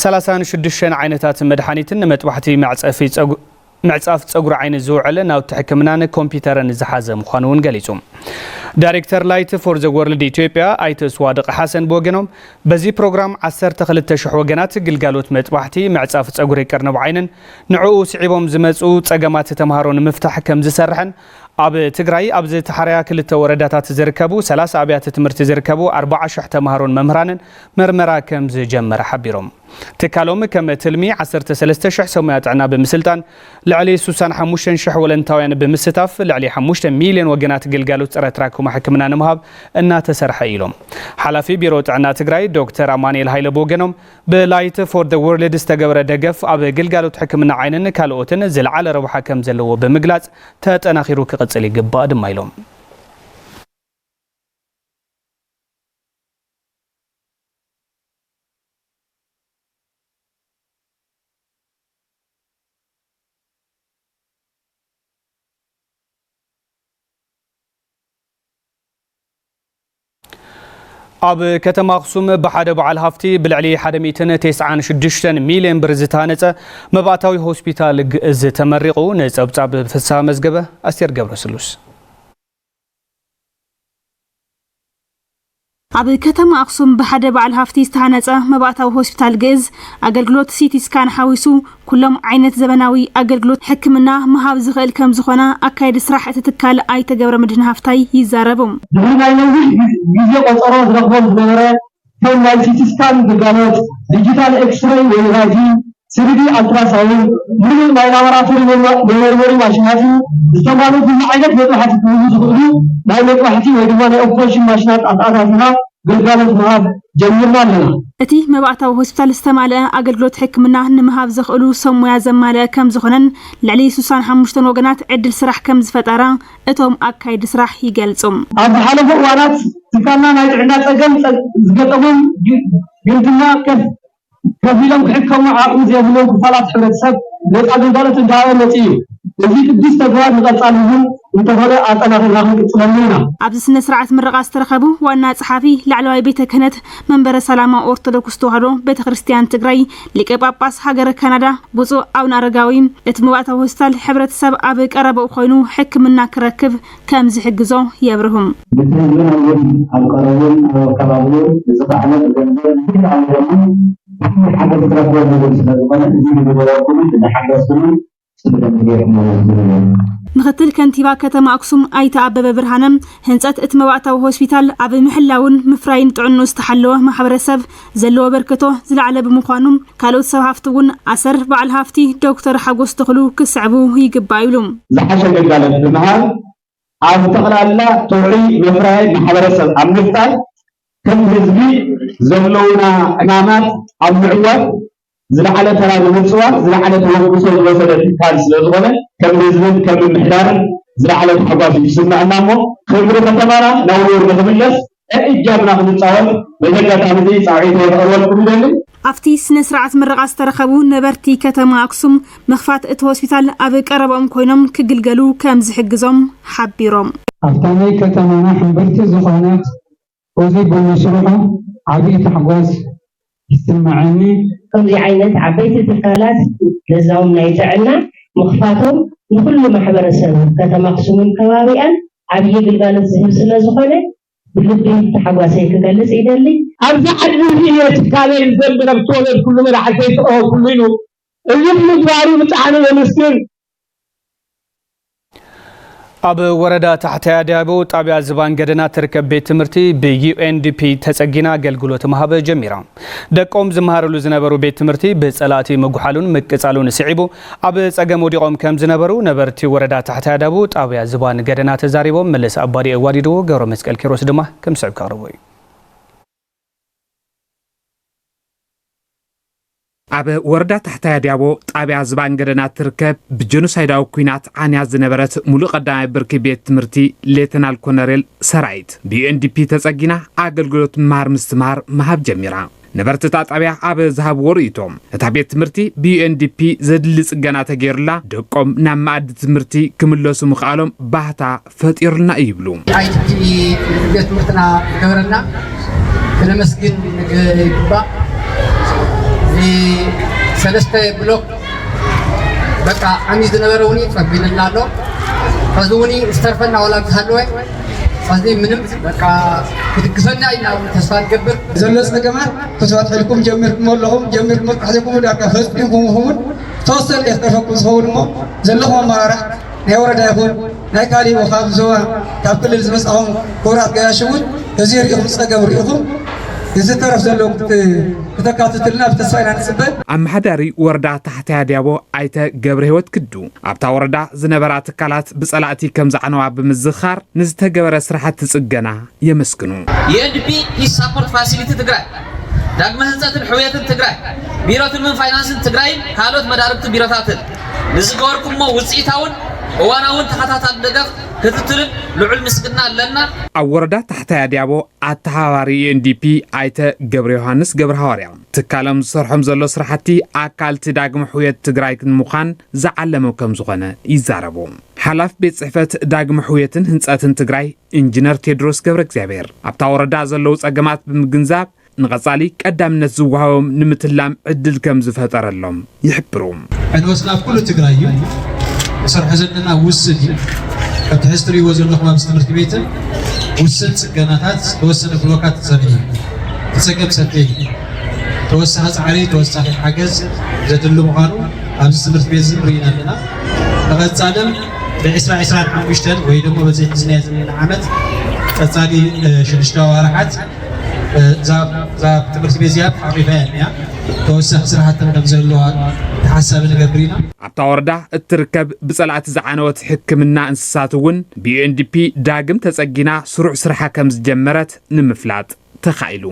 ሰላሳን ሽዱሽተን ዓይነታት መድሓኒትን ንመጥባሕቲ መዕጸፊ ጸጉ-፣ ምዕጻፍ ጸጉሪ ዓይኒ ዝውዕል ናውቲ ሕክምናን ኮምፒውተርን ዝሓዘ ምዃኑ እውን ገሊጹ። ዳይሬክተር ላይት ፎር ዘ ወርልድ ኢትዮጵያ ኣይተ ስዋድቕ ሓሰን ብወገኖም፣ በዚ ፕሮግራም ዓሰርተ ክልተ ሽሕ ወገናት ግልጋሎት መጥባሕቲ፣ ምዕጻፍ ጸጉሪ ቅርንብ ዓይንን ንዕኡ ስዒቦም ዝመጹ ጸገማት ተምሃሮ ንምፍታሕ ከም ዝሰርሕን፣ ኣብ ትግራይ ኣብ ዝተሓረያ ክልተ ወረዳታት ዝርከቡ ሰላሳ ኣብያተ ትምህርቲ ዝርከቡ ኣርባዓ ሽሕ ተምሃሮን መምህራንን መርመራ ከም ዝጀመረ ሓቢሮም። ትካሎም ከም ትልሚ ዓሰርተ ሰለስተ ሽሕ ሰሙያ ጥዕና ብምስልጣን፣ ልዕሊ ስሳን ሓሙሽተን ሽሕ ወለንታውያን ብምስታፍ፣ ልዕሊ ሓሙሽተ ሚልዮን ወገናት ግልጋሎት ጸረ ትራኮማ ሕክምና ንምሃብ እናተሰርሐ እዩ ኢሎም። ሓላፊ ቢሮ ጥዕና ትግራይ ዶክተር ኣማኑኤል ሃይለ ብወገኖም፣ ብላይት ፎር ዘ ወርልድ ዝተገበረ ደገፍ ኣብ ግልጋሎት ሕክምና ዓይንን ካልኦትን ዝለዓለ ረብሓ ከም ዘለዎ ብምግላጽ፣ ተጠናኺሩ ክቕጽል ይግባእ ድማ ኢሎም። ኣብ ከተማ ኣኽሱም ብሓደ በዓል ሃፍቲ ብልዕሊ ሓደ ሚእትን ተስዓን ሽዱሽተን ሚልዮን ብር ዝተሃነጸ መባእታዊ ሆስፒታል ግእዝ ተመሪቑ። ንጸብጻብ ፍስሃ መዝገበ፣ ኣስቴር ገብረስሉስ። ኣብ ከተማ ኣኽሱም ብሓደ በዓል ሃፍቲ ዝተሃነጸ መባእታዊ ሆስፒታል ግእዝ፣ ኣገልግሎት ሲቲ ስካን ሓዊሱ ኩሎም ዓይነት ዘበናዊ ኣገልግሎት ሕክምና ምሃብ ዝኽእል ከም ዝኾነ ኣካየዲ ስራሕ እቲ ትካል ኣይተ ገብረመድህን ሃፍታይ ይዛረቡ። ድሕሪ ናይ ነዊሕ ግዜ ቆጸሮ ዝረኽቦም ዝነበረ ከም ናይ ሲቲ ስካን ግልጋሎት፣ ዲጂታል ኤክስሬይ ወይ ራጂ፣ ስሪዲ ኣልትራሳውንድ፣ ምሉእ ናይ ላቦራቶሪ መመ-፣ መመርመሪ ማሽናት፣ ዝተማልኡ ኩሉ ዓይነት መጥባሕቲ ክህቡ ዝኽእሉ ናይ መጥባሕቲ ወይ ድማ ናይ ኦፕሬሽን ማሽናት ኣተኣታቲኻ ግልጋሎት ምሃብ ጀሚርና ኣለና። እቲ መባእታዊ ሆስፒታል ዝተማልአ ኣገልግሎት ሕክምና ንምሃብ ዘኽእሉ ሰብ ሞያ ዘማልአ ከም ዝኾነን ልዕሊ ስሳን ሓሙሽተን ወገናት ዕድል ስራሕ ከም ዝፈጠረ እቶም ኣካየዲ ስራሕ ይገልጹ። ኣብ ዝሓለፉ እዋናት ትካልና ናይ ጥዕና ጸገም ጸ-፣ ዝገጠሞም ግ-፣ ግንትና ከፍ-፣ ከፊሎም ክሕከሙ ዓቕሚ ዘይብሎም ክፋላት ሕብረተሰብ ነጻ ግልጋሎት እንዳሃበ መጺኡ እዩ። እዚ ቅዱስ ተግባር ንቐጻሊ እውን እንተኾነ ኣጠናኺርና ክንቅጽለሉ ኢና። ኣብዚ ስነ ስርዓት ምረቓ ዝተረኸቡ ዋና ጸሓፊ ላዕለዋይ ቤተ ክህነት መንበረ ሰላማ ኦርቶዶክስ ተዋህዶ ቤተ ክርስቲያን ትግራይ ሊቀ ጳጳስ ሃገረ ካናዳ ብፁዕ ኣቡነ ኣረጋዊ፣ እቲ መባእታዊ ሆስፒታል ሕብረተሰብ ኣብ ቀረባኡ ኮይኑ ሕክምና ክረክብ ከም ዝሕግዞ የብርሁ። ነቲ ህዝብና እውን ኣብ ቀረቡን ኣብ ኣከባቢኡን ንዝኸኣለ ብገንዘብ፣ ብኩሉ ዓውዲ ድማ ብኩሉ ሓገዝ ክረኽበሉ እውን ስለ ዝኾነ፣ እዚ ንዝገበርኩምን እናሓገዝኩምን ጽቡቕ ጌርኩም ማለት እዩ። ምክትል ከንቲባ ከተማ ኣክሱም ኣይተ ኣበበ ብርሃነ፣ ህንጸት እቲ መባእታዊ ሆስፒታል ኣብ ምሕላውን ምፍራይን ጥዕንኡ ዝተሓለወ ማሕበረሰብ ዘለዎ በርክቶ ዝለዓለ ብምዃኑ፣ ካልኦት ሰብ ሃፍቲ እውን ኣሰር በዓል ሃፍቲ ዶክተር ሓጎስ ተኽሉ ክስዕቡ ይግባእ ኢሉ። ዝሓሸ ግልጋሎት ብምሃብ ኣብ ጠቕላላ ጥዑይ መፍረያይ ማሕበረሰብ ኣብ ምፍጣር፣ ከም ህዝቢ ዘለውና ዕማማት ኣብ ምዕዋት ዝለዓለ ተራ ንምፅዋት ዝለዓለ ተበግሶ ዝወሰደ ትካል ስለ ዝኾነ፣ ከም ህዝብን ከም ምምሕዳርን ዝለዓለ ታሕጓስ እዩ ዝስምዐና እሞ፣ ክብሪ ከተማና ናብ ንቡር ንኽምለስ እጃምና ክንፃወት በዚ ኣጋጣሚ እዚ ፃውዒተይ ከቕርበልኩም ይደሊ። ኣብቲ ስነ ስርዓት ምረቓ ዝተረኸቡ ነበርቲ ከተማ ኣክሱም፣ ምኽፋት እቲ ሆስፒታል ኣብ ቀረባኦም ኮይኖም ክግልገሉ ከም ዝሕግዞም ሓቢሮም። ኣብታ ናይ ከተማና ሕምብርቲ ዝኾነት እዚ ብምስርሑ ዓብዪ ታሕጓስ ይስምዐኒ። ከምዚ ዓይነት ዓበይቲ ትካላት፣ ለዛዎም ናይ ጥዕና፣ ምኽፋቶም ንኹሉ ማሕበረሰብ ከተማ ኣክሱምን ከባቢኣን ዓብዪ ግልጋሎት ዝህብ ስለ ዝኾነ፣ ብልቢ ታሕጓሰይ ክገልጽ ይደሊ። ኣብዚ ዓዲ እዚ እየ ትካለይ ዝጀምር፣ ኣብ ተወለድኩሉ፣ መራሕተይ ዝቐበርኩሉ ኢሉ። እዚ ብምግባሩ ብጣዕሚ የመስግን። ኣብ ወረዳ ታሕታይ ኣድያቦ ጣብያ ዝባን ገደና ትርከብ ቤት ትምህርቲ ብ ዩ ኤን ዲ ፒ ተጸጊና ኣገልግሎት ምሃብ ጀሚራ። ደቆም ዝመሃርሉ ዝነበሩ ቤት ትምህርቲ ብጸላእቲ ምጉሓሉን ምቅጻሉን ስዒቡ፣ ኣብ ጸገም ወዲቖም ከም ዝነበሩ ነበርቲ ወረዳ ታሕታይ ኣድያቦ ጣብያ ዝባን ገደና ተዛሪቦም። መለስ ኣባዲ ኣዋዲድዎ፣ ገብረ መስቀል ኪሮስ ድማ ከም ዝስዕብ ከቕርቦ እዩ። ኣብ ወረዳ ታሕታይ ኣድያቦ ጣብያ ዝባን ገደና ትርከብ ብጀኖሳይዳዊ ኲናት ዓንያ ዝነበረት ሙሉእ ቀዳማይ ብርኪ ቤት ትምህርቲ ሌተናል ኮነሬል ሰራዊት ብ ዩ ኤን ዲ ፒ ተጸጊና ኣገልግሎት ምምሃር ምስትምሃር ምሃብ ጀሚራ። ነበርቲ እታ ጣብያ ኣብ ዝሃብዎ ርእይቶ፣ እታ ቤት ትምህርቲ ብ ዩ ኤን ዲ ፒ ዘድሊ ጽገና ተገይሩላ ደቆም ናብ መኣዲ ትምህርቲ ክምለሱ ምኽኣሎም ባህታ ፈጢሩልና እዩ ይብሉ። ኣይ ቲ ቲ ቤት ትምህርትና ዝገበረልና ክነመስግን ይግባእ። እዚ ሰለስተ ብሎክ በቃ ዓሚ ዝነበረ እውን ጸቢሉልና ኣሎ። ሕዚ እውን ዝተርፈና ዋላ እንተሃለወ ሕዚ ምንም በቃ ክትግሰና ኢና እውን ተስፋ ንገብር። ዘሎ ጸገማት ክትፈትሕልኩም ጀሚርኩም ኣለኹም፣ ጀሚርኩም መጥቃሕትኩም ዳርጋ ፈጺምኩም፣ እውን ተወሰነ የተረፈኩም ዝኸውን እሞ ዘለኹም ኣመራርሓ ናይ ወረዳ ይኹን ናይ ካሊእ ካብ ዞባ ካብ ክልል ዝመጻኹም ክቡራት ገያሽ እውን እዚ ርኢኹም ጸገም ርኢኹም እዚ ተረፍ ዘሎ ክት-፣ ክተካትትልና ብተስፋ ኢና ንጽበ። ኣመሓዳሪ ወረዳ ታሕታይ ኣድያቦ ኣይተ ገብረ ህይወት ክዱ ኣብታ ወረዳ ዝነበራ ትካላት ብጸላእቲ ከም ዝዓነዋ ብምዝኻር ንዝተገበረ ስራሕቲ ጽገና የመስግኑ። ዩ ኤን ዲ ፒ ፒስ ሳፖርት ፋሲሊቲ ትግራይ፣ ዳግመ ህንፀትን ሕውየትን ትግራይ፣ ቢሮ ትልምን ፋይናንስን ትግራይን ካልኦት መዳርግቲ ቢሮታትን ንዝገበርኩሞ ውፅኢታውን እዋናውን ተኸታታሊ ደገፍ ክትትልን ልዑል ምስግና ኣለና። ኣብ ወረዳ ታሕታይ ኣድያቦ ኣተሓባባሪ ዩ ኤን ዲ ፒ ኣይተ ገብረ ዮሃንስ ገብረ ሃዋርያ ትካሎም ዝሰርሖም ዘሎ ስራሕቲ ኣካል እቲ ዳግመ ሕውየት ትግራይ ንምዃን ዝዓለመ ከም ዝኾነ ይዛረቡ። ሓላፊ ቤት ፅሕፈት ዳግመ ሕውየትን ህንፀትን ትግራይ ኢንጂነር ቴድሮስ ገብረ እግዚኣብሔር ኣብታ ወረዳ ዘለዉ ፀገማት ብምግንዛብ ንቐፃሊ ቀዳምነት ዝወሃቦም ንምትላም ዕድል ከም ዝፈጠረሎም ይሕብሩ። ዕንወትና ኣብ ኩሉ ትግራይ እዩ። ንሰርሖ ዘለና ውስን እዩ። ከምቲ ሕዚ ትርእይዎ ዘለኹም ኣብዚ ትምህርቲ ቤትን ውስን ፅገናታት ዝተወሰነ ብሎካት ተሰሪሑ እዩ። እቲ ፀገም ሰፊሕ እዩ። ተወሳኺ ፃዕሪ፣ ተወሳኺ ሓገዝ ዘድሊ ምዃኑ ኣብዚ ትምህርቲ ቤት እዚ ንርኢ ኣለና። ንቐፃልን ብ2025 ወይ ደሞ በዚ ሒዝናዮ ዘለና ዓመት ቀፃሊ ሽዱሽተ ኣዋርሓት እዛ ትምህርቲ ቤት እዚኣ ተሓቒፋ እያ እኒኣ። ተወሳኺ ስራሕቲ ከም ዘለዋ ተሓሳቢ ንገብር ኢና። ኣብታ ወረዳ እትርከብ ብፀላእቲ ዝዓነወት ሕክምና እንስሳት እውን ብ ዩ ኤን ዲ ፒ ዳግም ተፀጊና ስሩዕ ስርሓ ከም ዝጀመረት ንምፍላጥ ተኻኢሉ።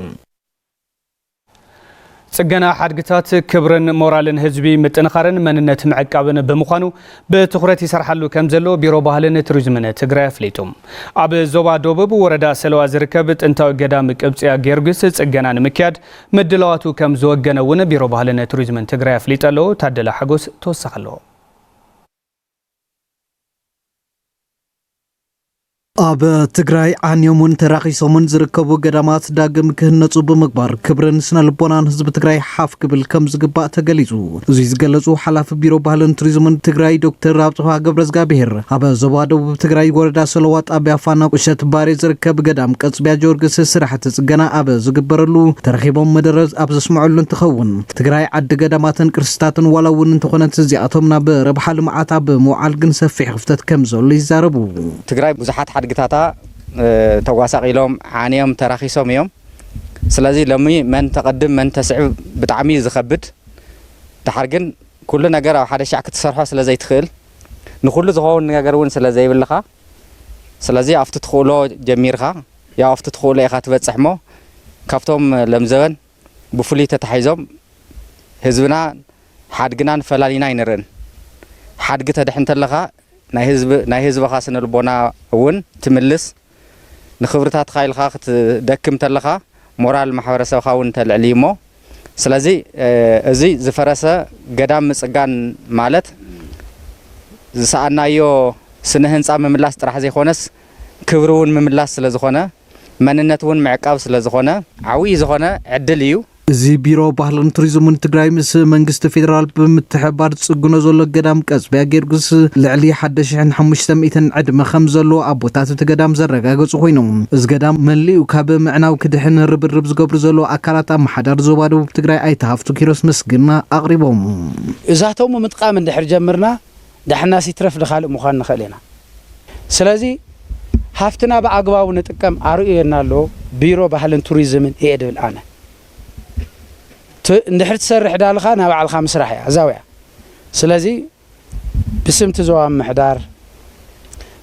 ጽገና ሓድግታት ክብርን ሞራልን ህዝቢ ምጥንኻርን መንነት ምዕቃብን ብምዃኑ ብትኹረት ይሰርሓሉ ከም ዘሎ ቢሮ ባህልን ቱሪዝምን ትግራይ ኣፍሊጡ። ኣብ ዞባ ደቡብ ወረዳ ሰለዋ ዝርከብ ጥንታዊ ገዳም ቅብጽያ ጊዮርጊስ ጽገና ንምክያድ ምድላዋቱ ከም ዝወገነ እውን ቢሮ ባህልን ቱሪዝምን ትግራይ ኣፍሊጡ ኣሎ። ታደለ ሓጎስ ተወሳኺ ኣለዎ። ኣብ ትግራይ ዓንዮምን ተራኺሶምን ዝርከቡ ገዳማት ዳግም ክህነፁ ብምግባር ክብርን ስነ ልቦናን ህዝቢ ትግራይ ሓፍ ክብል ከም ዝግባእ ተገሊፁ። እዙይ ዝገለፁ ሓላፊ ቢሮ ባህልን ቱሪዝምን ትግራይ ዶክተር ኣብፀሃ ገብረዝጋብሄር ኣብ ዞባ ደቡብ ትግራይ ወረዳ ሰለዋ ጣብያ ፋና ቁሸት ባሬ ዝርከብ ገዳም ቀፅብያ ጊዮርጊስ ስራሕቲ ፅገና ኣብ ዝግበረሉ ተረኺቦም መደረ ኣብ ዘስምዐሉ እንትኸውን ትግራይ ዓዲ ገዳማትን ቅርስታትን ዋላ እውን እንተኾነት እዚኣቶም ናብ ረብሓ ልምዓት ኣብ ምውዓል ግን ሰፊሕ ክፍተት ከም ዘሎ ይዛረቡ። ትግራይ ብዙሓት ሓድግታታ ተጓሳቒሎም ዓንዮም ተራኺሶም እዮም። ስለዚ ሎሚ መን ተቐድም መን ተስዕብ ብጣዕሚ እዩ ዝኸብድ። ደሓር ግን ኩሉ ነገር ኣብ ሓደ ሻዕ ክትሰርሖ ስለ ዘይትኽእል ንኹሉ ዝኸውን ነገር እውን ስለ ዘይብልኻ ስለዚ ኣብቲ ትኽእሎ ጀሚርካ ያው ኣብቲ ትኽእሎ ኢኻ ትበፅሕ እሞ ካብቶም ለምዘበን ብፍሉይ ተታሒዞም ህዝብና ሓድግናን ፈላሊና ኣይንርእን። ሓድጊ ተድሕን ተለኻ ናይ ህዝብኻ ስነ ልቦና እውን ትምልስ፣ ንኽብርታትኻ ኢልኻ ክትደክም ተለኻ ሞራል ማሕበረሰብኻ እውን ተልዕል እዩ እሞ ስለዚ እዚ ዝፈረሰ ገዳም ምፅጋን ማለት ዝሰኣናዮ ስነ ህንፃ ምምላስ ጥራሕ ዘይኮነስ ክብሪ እውን ምምላስ ስለዝኾነ መንነት እውን ምዕቃብ ስለዝኾነ ዓብዪ ዝኾነ ዕድል እዩ። እዚ ቢሮ ባህልን ቱሪዝምን ትግራይ ምስ መንግስቲ ፌዴራል ብምትሕብባር ዝፅግኖ ዘሎ ገዳም ቀፅብያ ጊዮርጊስ ልዕሊ ሓደ ሽሕን ሓሙሽተ ሚእትን ዕድመ ከም ዘለዎ ኣቦታት እቲ ገዳም ዘረጋገፁ ኮይኖም እዚ ገዳም መሊኡ ካብ ምዕናው ክድሕን ርብርብ ዝገብሩ ዘለዉ ኣካላት ኣመሓዳሪ ዞባ ደቡብ ትግራይ ኣይተ ሃፍቱ ኪሮስ ምስግና ኣቕሪቦም። እዛቶም ምጥቃም እንድሕር ጀምርና ዳሕናስ ይትረፍ ንኻልእ ምዃን ንኽእል ኢና። ስለዚ ሃፍትና ብኣግባቡ ንጥቀም ኣርእየና ኣሎ ቢሮ ባህልን ቱሪዝምን እየ ድብል ኣነ። እንድሕር ትሰርሕ ዳልኻ ናይ ባዕልኻ ምስራሕ እያ እዛው እያ። ስለዚ ብስም እቲ ዞባ ምምሕዳር፣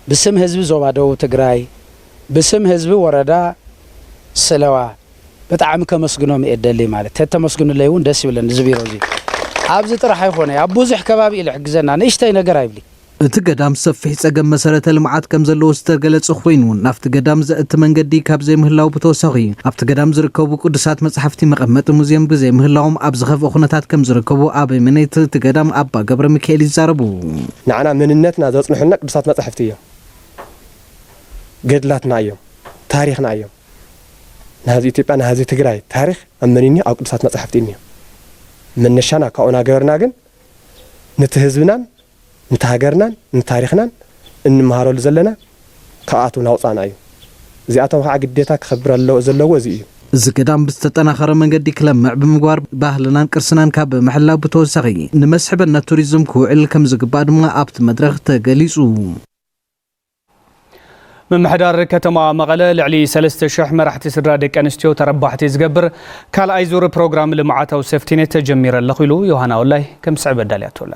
ብስም ህዝቢ ዞባ ደቡብ ትግራይ፣ ብስም ህዝቢ ወረዳ ስለዋ ብጣዕሚ ከመስግኖም እየ ደሊ ማለት ተተመስግኑለይ እውን ደስ ይብለኒ። እዚ ቢሮ እዚ ኣብዚ ጥራሕ ኣይኮነ ኣብ ብዙሕ ከባቢ እዩ ዝሕግዘና ንእሽተይ ነገር ኣይብሊ። እቲ ገዳም ሰፊሕ ጸገም መሰረተ ልምዓት ከም ዘለዎ ዝተገለጸ ኮይኑ ናብቲ ገዳም ዘእቲ መንገዲ ካብ ዘይምህላው ብተወሳኺ ኣብቲ ገዳም ዝርከቡ ቅዱሳት መጻሕፍቲ መቐመጢ ሙዝየም ብዘይምህላዎም ኣብ ዝኸፍአ ኩነታት ከም ዝርከቡ ኣበምኔት እቲ ገዳም ኣባ ገብረ ሚካኤል ይዛረቡ። ንዓና መንነትና ዘጽንሑልና ቅዱሳት መጻሕፍቲ እዮም። ገድላትና እዮም። ታሪኽና እዮም። ናይ ህዝቢ ኢትዮጵያ ናይ ህዝቢ ትግራይ ታሪኽ ኣብ መን እኒኦ? ኣብ ቅዱሳት መጻሕፍቲ እኒኦ። መነሻና ካብኡ እናገበርና ግን ነቲ ህዝብናን ነቲ ሃገርናን ንታሪኽናን እንመሃረሉ ዘለና ካብኣቱ ናውፃእና እዩ። እዚኣቶም ከዓ ግዴታ ክኸብር ኣለዎ፣ ዘለዎ እዚ እዩ። እዚ ገዳም ብዝተጠናኸረ መንገዲ ክለምዕ ብምግባር ባህልናን ቅርስናን ካብ ምሕላው ብተወሳኺ ንመስሕብነት ቱሪዝም ክውዕል ከም ዝግባእ ድማ ኣብቲ መድረኽ ተገሊጹ። ምምሕዳር ከተማ መቐለ ልዕሊ ሰለስተ ሽሕ መራሕቲ ስድራ ደቂ ኣንስትዮ ተረባሕቲ ዝገብር ካልኣይ ዙር ፕሮግራም ልምዓታዊ ሴፍቲኔት ተጀሚረ ኣለኹ ኢሉ። ዮሃና ወላይ ከም ዝስዕብ ኣዳልያቶ ኣላ።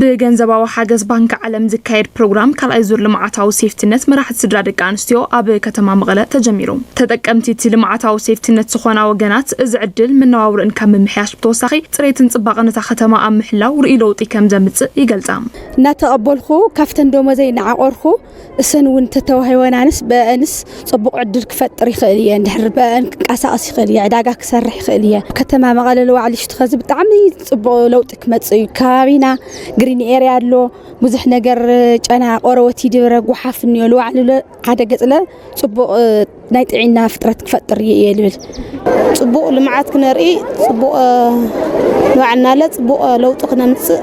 ብገንዘባዊ ሓገዝ ባንኪ ዓለም ዝካየድ ፕሮግራም ካልኣይ ዙር ልምዓታዊ ሴፍትነት መራሕቲ ስድራ ደቂ ኣንስትዮ ኣብ ከተማ መቐለ ተጀሚሩ። ተጠቀምቲ እቲ ልምዓታዊ ሴፍትነት ዝኾና ወገናት፣ እዚ ዕድል መነባብርኦን ካብ ምምሕያሽ ብተወሳኺ፣ ፅሬትን ፅባቐን እታ ከተማ ኣብ ምሕላው ርእይ ለውጢ ከም ዘምፅእ ይገልፃ። እናተቐበልኩ፣ ካብተን ደሞዘይ እናዓቆርኩ፣ እሰን እውን ተተዋሂበናንስ፣ በአንስ ጽቡቕ ዕድል ክፈጥር ይኽእል እየ። እንድሕር በአን ክንቀሳቐስ ይኽእል እየ፣ ዕዳጋ ክሰርሕ ይኽእል እየ። ከተማ መቐለ ልዋዕሊ ሽትኸዚ ብጣዕሚ ጽቡቕ ለውጢ ክመጽእ እዩ። ከባቢና ግሪን ኤርያ ኣሎ፣ ብዙሕ ነገር፣ ጨና ቆረበት ይድብረ፣ ጓሓፍ እኒኦ። ልዋዕሊ ለ-፣ ሓደ ገጽለ ጽቡቕ፣ እ፣ ናይ ጥዕና ፍጥረት ክፈጥር እየ ልብል። ጽቡቕ ልምዓት ክነርኢ፣ ጽቡቕ፣ እ፣ ንባዕልናለ ጽቡቕ ለውጢ ክነምጽእ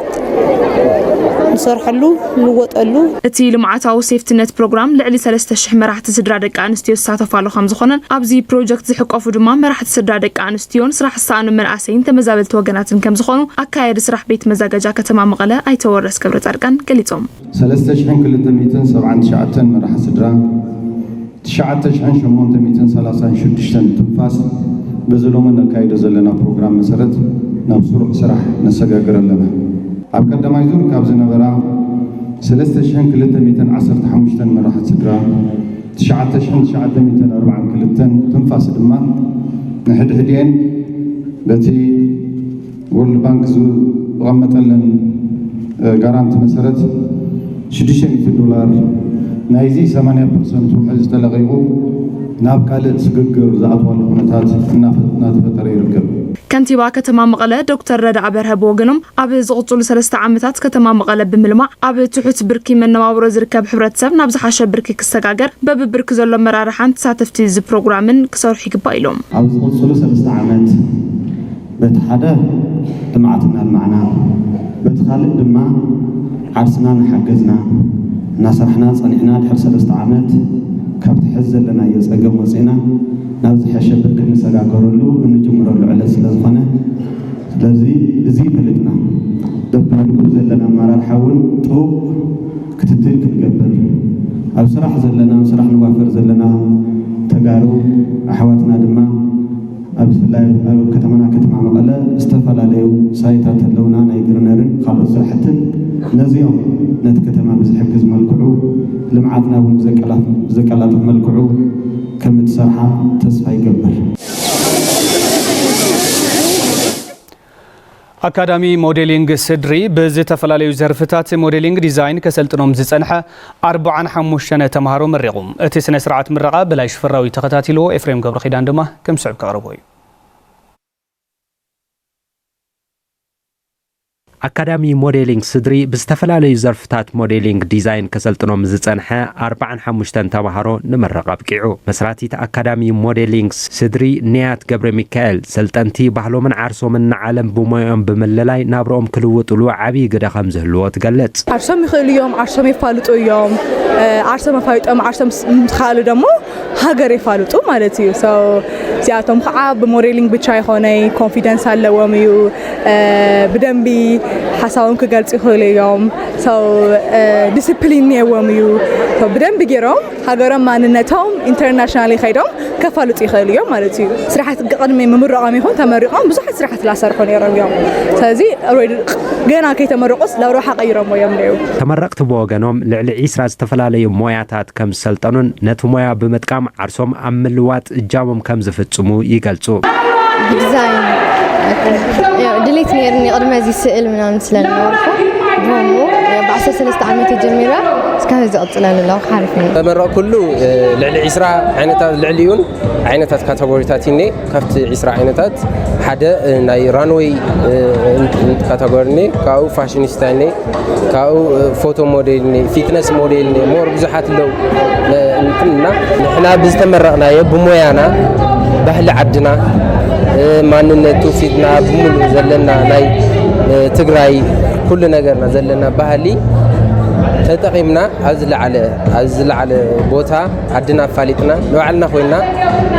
ንሰርሐሉ፣ ንወጠሉ። እቲ ልምዓታዊ ሴፍትነት ፕሮግራም ልዕሊ ሰለስተ ሽሕ መራሕቲ ስድራ ደቂ ኣንስትዮ ዝሳተፋሉ ከም ዝኾነን፣ ኣብዚ ፕሮጀክት ዝሕቀፉ ድማ መራሕቲ ስድራ ደቂ ኣንስትዮን ስራሕ ዝሰኣኑ መናእሰይን ተመዛበልቲ ወገናትን ከም ዝኾኑ ኣካያዲ ስራሕ ቤት መዛጋጃ ከተማ መቐለ ኣይተ ወረስ ገብረ ጻድቃን ገሊጾም። ሰለስተ ሽሕን ክልተ ሚእትን ሰብዓን ትሽዓተን መራሕቲ ስድራ፣ ትሽዓተ ሽሕን ሸሞንተ ሚእትን ሰላሳን ሽዱሽተን ትንፋስ በዚ ሎሚ ነካይዶ ዘለና ፕሮግራም መሰረት ናብ ስሩዕ ስራሕ ነሰጋግር ኣለና። ኣብ ቀዳማይ ዙር ካብ ዝነበራ ሰለስተ ሽሕን ክልተ ሚእትን ዓሰርተ ሓሙሽተን መራሕቲ ስድራ፣ ትሽዓተ ሽሕን ትሽዓተ ሚእትን ኣርባዓን ክልተን ትንፋስ ድማ ንሕድሕድኤን በቲ ወርልድ ባንክ ዝቐመጠለን፣ እ፣ ጋራንቲ መሰረት ሽዱሽተ ሚእቲ ዶላር ናይዚ ሰማንያ ፐርሰንት ውሕዝ ተለቒቑ ናብ ካልእ ስግግር ዝኣትዋሉ ኩነታት እናፈ-፣ እናተፈጠረ ይርከብ። ከንቲባ ከተማ መቐለ ዶክተር ረድኣ በርሀ ብወገኖም፣ ኣብ ዝቕጽሉ ሰለስተ ዓመታት ከተማ መቐለ ብምልማዕ ኣብ ትሑት ብርኪ መነባብሮ ዝርከብ ሕብረተሰብ ናብ ዝሓሸ ብርኪ ክሰጋገር በብብርኪ ዘሎ ኣመራርሓን ተሳተፍቲ እዚ ፕሮግራምን ክሰርሑ ይግባእ ኢሎም። ኣብ ዝቕጽሉ ሰለስተ ዓመት በቲ ሓደ ልምዓትና ኣልማዕና፣ በቲ ካልእ ድማ ዓርስና እናሓገዝና እናሰራሕና ጸኒሕና፣ ድሕሪ ሰለስተ ዓመት ካብቲ ሕዚ ዘለናዮ ጸገም ወጺእና ናብ ዝሐሸ ብርኪ እንሰጋገረሉ እንጅምረሉ ዕለት ስለ ዝኾነ፣ ስለዚ እዚ ፈሊጥና በብውድቡ ዘለና ኣመራርሓ እውን ጥቡቕ ክትትል ክንገብር፣ ኣብ ስራሕ ዘለና፣ ኣብ ስራሕ ንዋፈር ዘለና ተጋሩ ኣሕዋትና ድማ ኣብ ብፍላይ ኣብ ከተማና ከተማ መቐለ ዝተፈላለዩ ሳይታት ኣለውና፣ ናይ ግሪነርን ካልኦት ስራሕትን። ነዚኦም ነቲ ከተማ ብዝሕግዝ መልክዑ፣ ልምዓትና እውን ብዘቀላፍ-፣ ብዘቀላጥፍ መልክዑ ከም እትሰርሓ ተስፋ ይገብር። ኣካዳሚ ሞዴሊንግ ስድሪ ብዝተፈላለዩ ዘርፍታት ሞዴሊንግ ዲዛይን ከሰልጥኖም ዝጸንሐ ኣርብዓን ሓሙሽተን ተምሃሮ መሪቑ። እቲ ስነ ስርዓት ምረቓ በላይ ሽፈራዊ ተኸታቲልዎ፣ ኤፍሬም ገብረኺዳን ድማ ከም ዝስዕብ ከቕርቦ እዩ። ኣካዳሚ ሞዴሊንግ ስድሪ ብዝተፈላለዩ ዘርፍታት ሞዴሊንግ ዲዛይን ከሰልጥኖም ዝጸንሐ ኣርብዓን ሓሙሽተን ተምሃሮ ንምረቕ ኣብቂዑ። መስራቲት ኣካዳሚ ሞዴሊንግ ስድሪ ንያት ገብረ ሚካኤል፣ ሰልጠንቲ ባህሎምን ዓርሶምን ንዓለም ብሞያኦም ብምልላይ ናብርኦም ክልውጥሉ ዓብዪ ግደ ከም ዝህልዎ ትገልጽ። ዓርሶም ይኽእሉ እዮም፣ ዓርሶም የፋልጡ እዮም። እ፣ ዓርሶም ኣፋሊጦም፣ ዓርሶም ምስ፣ ምስ ከኣሉ ደሞ ሃገር የፋልጡ ማለት እዩ። So እዚኣቶም ከዓ ብሞዴሊንግ ብቻ ይኾነይ ኮንፊደንስ ኣለዎም እዩ። እ፣ ብደንቢ ሓሳቦም ክገልጹ ይኽእሉ እዮም። So እ፣ ዲስፕሊን እኒአዎም እዩ። So ብደንቢ ገይሮም ሃገሮም ማንነቶም ኢንተርናሽናል ከይዶም ከፋልጡ ይኽእሉ እዮም ማለት እዩ። ስራሕቲ ቅድሚ ምምርቖም ይኹን ተመሪቖም ብዙሓት ስራሕቲ ላሰርሑ ነይሮም እዮም። ስለዚ ኦልሬዲ ገና ከይተመረቑስ ናብ ረብሓ ቀይሮሞ እዮም ነይሩ። ተመረቕቲ ብወገኖም ልዕሊ ዒስራ ዝተፈላለዩ ሞያታት ከም ዝሰልጠኑን ነቲ ሞያ ብምጥቃም ዓርሶም ኣብ ምልዋጥ እጃሞም ከም ዝፍጽሙ ይገልጹ። ብዲዛይን ያው ድሌት ነይርኒ ቅድመ እዚ ስእል ምናምን ስለነበርኩ ብሆሙ ያው ብዓሰርተ ሰለስተ ዓመት ጀሚረ እስካብ እዚ ቀጽለሉ ኣለኹ። ሓሪፍ ነይሩ። ተመረቕኩሉ፣ እ፣ ልዕሊ ዒስራ ዓይነታት፣ ልዕሊኡን ዓይነታት ካተጎሪታት እኔ። ካብቲ ዒስራ ዓይነታት ሓደ፣ እ፣ ናይ ራንዌይ፣ እ፣ ን-፣ ን-፣ ካተጎሪ እኔ፣ ካብኡ ፋሽኒስታ እኔ፣ ካብኡ፣ እ፣ ፎቶ ሞዴል እኔ፣ ፊትነስ ሞዴል እኔ፣ ሞር ብዙሓት ኣለዉ። እ፣ እንትን እና ንሕና ብዝተመረቕናዮ ብሞያና፣ ባህሊ ዓድና፣ እ፣ ማንነት፣ ትውፊትና፣ ብምሉእ ዘለና ናይ ትግራይ ኩሉ ነገርና ዘለና ባህሊ ተጠቒምና ኣብ ዝለዓለ ኣብ ዝለዓለ ቦታ ዓድና ኣፋሊጥና ንባዕልና ኮይና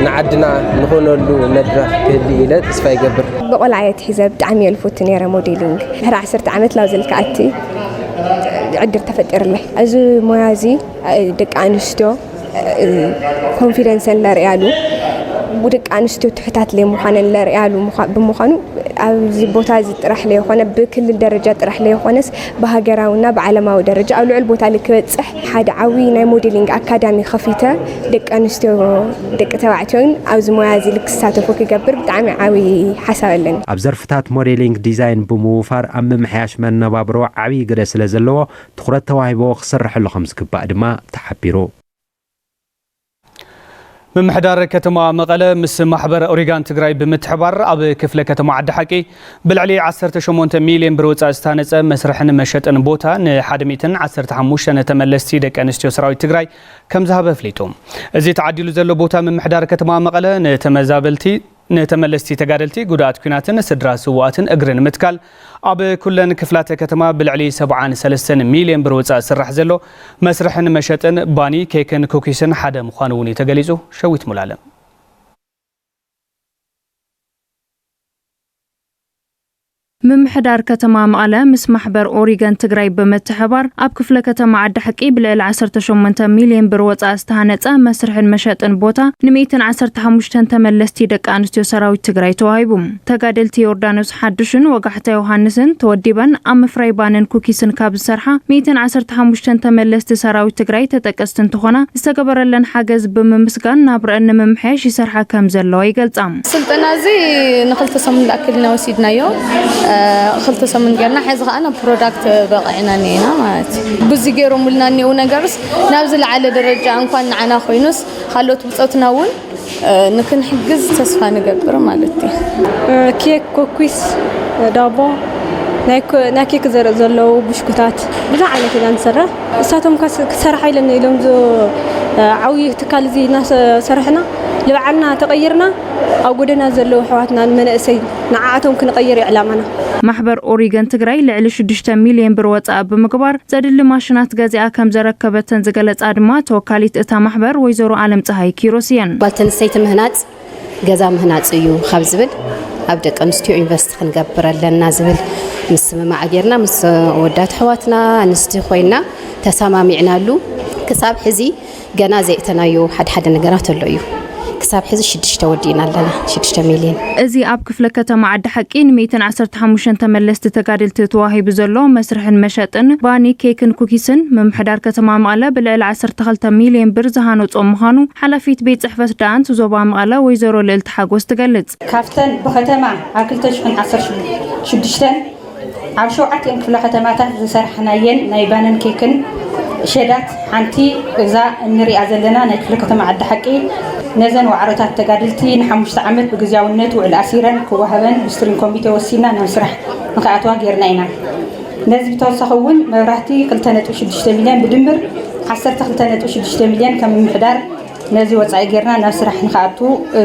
ንዓድና ንኾነሉ መድረኽ ክህሊ ኢለ ተስፋ ይገብር። ብቆልዓ እየ ኣትሒዘ፣ ብጣዕሚ እየ ዝፈቱ ነይረ ሞዴሊንግ። ድሕሪ ዓሰርተ ዓመት ላው ዘልካ ኣቲ ዕድል ተፈጢርለይ። እዚ ሞያ እዚ ደቂ ኣንስትዮ ኮንፊደንሰን ለርእያሉ፣ ደቂ ኣንስትዮ ትሑታት ለይ ምዃነን ለርእያሉ ምዃ-፣ ብምዃኑ ኣብዚ ቦታ እዚ ጥራሕ ለይኾነ ብክልል ደረጃ ጥራሕ ለይኾነስ ብሃገራዊና ብዓለማዊ ደረጃ ኣብ ልዑል ቦታ ልክበፅሕ ሓደ ዓብዪ ናይ ሞዴሊንግ ኣካዳሚ ከፊተ ደቂ ኣንስትዮ ደቂ ተባዕትዮን ኣብዚ ሞያ እዚ ልክሳተፉ ክገብር ብጣዕሚ ዓብዪ ሓሳብ ኣለኒ። ኣብ ዘርፍታት ሞዴሊንግ ዲዛይን ብምውፋር ኣብ ምምሕያሽ መነባብሮ ዓብዪ ግደ ስለ ዘለዎ ትኹረት ተዋሂቦ ክስርሐሉ ከም ዝግባእ ድማ ተሓቢሩ። ምምሕዳር ከተማ መቐለ ምስ ማሕበር ኦሪጋን ትግራይ ብምትሕባር ኣብ ክፍለ ከተማ ዓዲ ሓቂ ብልዕሊ ዓሰርተ ሸሞንተ ሚልዮን ብር ወፃኢ ዝተሃነፀ መስርሕን መሸጥን ቦታ ንሓደ ሚእትን ዓሰርተ ሓሙሽተን ተመለስቲ ደቂ ኣንስትዮ ሰራዊት ትግራይ ከም ዝሃበ ኣፍሊጡ። እዚ ተዓዲሉ ዘሎ ቦታ ምምሕዳር ከተማ መቐለ ንተመዛበልቲ ንተመለስቲ ተጋደልቲ ጉድኣት ኲናትን ስድራ ስውኣትን እግሪ ንምትካል ኣብ ኩለን ክፍላተ ከተማ ብልዕሊ ሰብዓን ሰለስተን ሚልዮን ብር ወፃኢ ዝስራሕ ዘሎ መስርሕን መሸጥን ባኒ፣ ኬክን ኩኪስን ሓደ ምዃኑ እውን እዩ ተገሊፁ። ሸዊት ሙሉኣለም። ምምሕዳር ከተማ መቐለ ምስ ማሕበር ኦሪገን ትግራይ ብምትሕባር ኣብ ክፍለ ከተማ ዓዲ ሓቂ ብልዕሊ ዓሰርተ ሸሞንተ ሚልዮን ብር ወፃኢ ዝተሃነፀ መስርሕን መሸጥን ቦታ ንሚእትን ዓሰርተ ሓሙሽተን ተመለስቲ ደቂ ኣንስትዮ ሰራዊት ትግራይ ተዋሂቡ። ተጋደልቲ ዮርዳኖስ ሓዱሽን ወጋሕታ ዮሃንስን ተወዲበን ኣብ ምፍራይ ባንን ኩኪስን ካብ ዝሰርሓ ሚእትን ዓሰርተ ሓሙሽተን ተመለስቲ ሰራዊት ትግራይ ተጠቀስቲ እንትኾና ዝተገበረለን ሓገዝ ብምምስጋን ናብረአን ንምምሕያሽ ይሰርሓ ከም ዘለዋ ይገልፃ። ስልጠና እዚ ንክልተ ሰሙን ዝኣክል ኢና ወሲድናዮ። እ፣ ክልተ ሰሙን ጌርና፣ ሕዚ ከዓ ናብ ፕሮዳክት በቂዕና እኒኤና ማለት እዩ። ብዚ ገይሮምልና እኒኤው ነገርስ ናብ ዝለዓለ ደረጃ እንኳን ንዓና ኮይኑስ ካልኦት ብፆትና እውን፣ እ፣ ንክንሕግዝ ተስፋ ንገብር ማለት እዩ። እ፣ ኬክ፣ ኮኩስ፣ ዳቦ፣ ናይ ኮ-፣ ናይ ኬክ ዘርኢ ዘለዉ ብሽኩታት፣ ብዙሕ ዓይነት ኢና ንሰርሕ። እሳቶም ከስ-፣ ክሰርሓ ኢለን ኢሎም ዝ-፣ እ፣ ዓብዪ ትካል እዚ እናሰ-፣ ሰርሕና፣ ንባዕልና ተቐይርና፣ ኣብ ጎደና ዘለዉ ኣሕዋትና ንመንእሰይ ንዓኣቶም ክንቐይር እዩ ዕላማና። ማሕበር ኦሪገን ትግራይ ልዕሊ ሽዱሽተ ሚልዮን ብር ወፃኢ ብምግባር ዘድሊ ማሽናት ገዚኣ ከም ዘረከበተን ዝገለፃ ድማ ተወካሊት እታ ማሕበር ወይዘሮ ኣለም ፀሃይ ኪሮስ እየን። ጓል ተንስተይቲ ምህናፅ፣ ገዛ ምህናፅ እዩ ካብ ዝብል ኣብ ደቂ ኣንስትዮ ኢንቨስት ክንገብር ኣለና ዝብል ምስምማዕ ጌርና ምስ ወዳት ኣሕዋትና ኣንስቲ ኮይና ተሰማሚዕናሉ። ክሳብ ሕዚ ገና ዘይእተናዮ ሓደ ሓደ ነገራት ኣሎ እዩ። ክሳብ ሕዚ ሽዱሽተ ወዲእና ኣለና፣ ሽዱሽተ ሚልዮን። እዚ ኣብ ክፍለ ከተማ ዓዲ ሓቂ ንሚእትን ዓሰርተ ሓሙሽተን ተመለስቲ ተጋደልቲ ተዋሂቡ ዘሎ መስርሕን መሸጥን ባኒ፣ ኬክን ኩኪስን ምምሕዳር ከተማ መቐለ ብልዕሊ ዓሰርተ ክልተ ሚልዮን ብር ዝሃነጾ ምዃኑ ሓላፊት ቤት ጽሕፈት ደኣንት ዞባ መቐለ ወይዘሮ ልእልቲ ሓጎስ ትገልጽ። ካብተን ብከተማ ኣብ ክልተ ሽሕን ዓሰርተ ሽዱሽተን ኣብ ሸውዓቲኦም ክፍለ ከተማታት ዝሰርሕናየን ናይ ባንን ኬክን ሸዳት ሓንቲ እዛ እንሪኣ ዘለና ናይ ክፍለ ከተማ ዓዲ ሓቂ ነዘን ዋዕሮታት ተጋድልቲ ንሓሙሽተ ዓመት ብግዝያውነት ውዕል ኣሲረን ክወሃበን ብስትሪንግ ኮሚቴ ወሲና ናብ ስራሕ ንክኣትዋ ጌርና ኢና። ነዚ ብተወሳኺ እውን መብራህቲ ክልተ ነጥቢ ሽዱሽተ ሚልዮን ብድምር ዓሰርተ ክልተ ነጥቢ ሽዱሽተ ሚልዮን ከም ምምሕዳር ነዚ ወፃኢ ጌርና ናብ ስራሕ ንክኣቱ፣ እ፣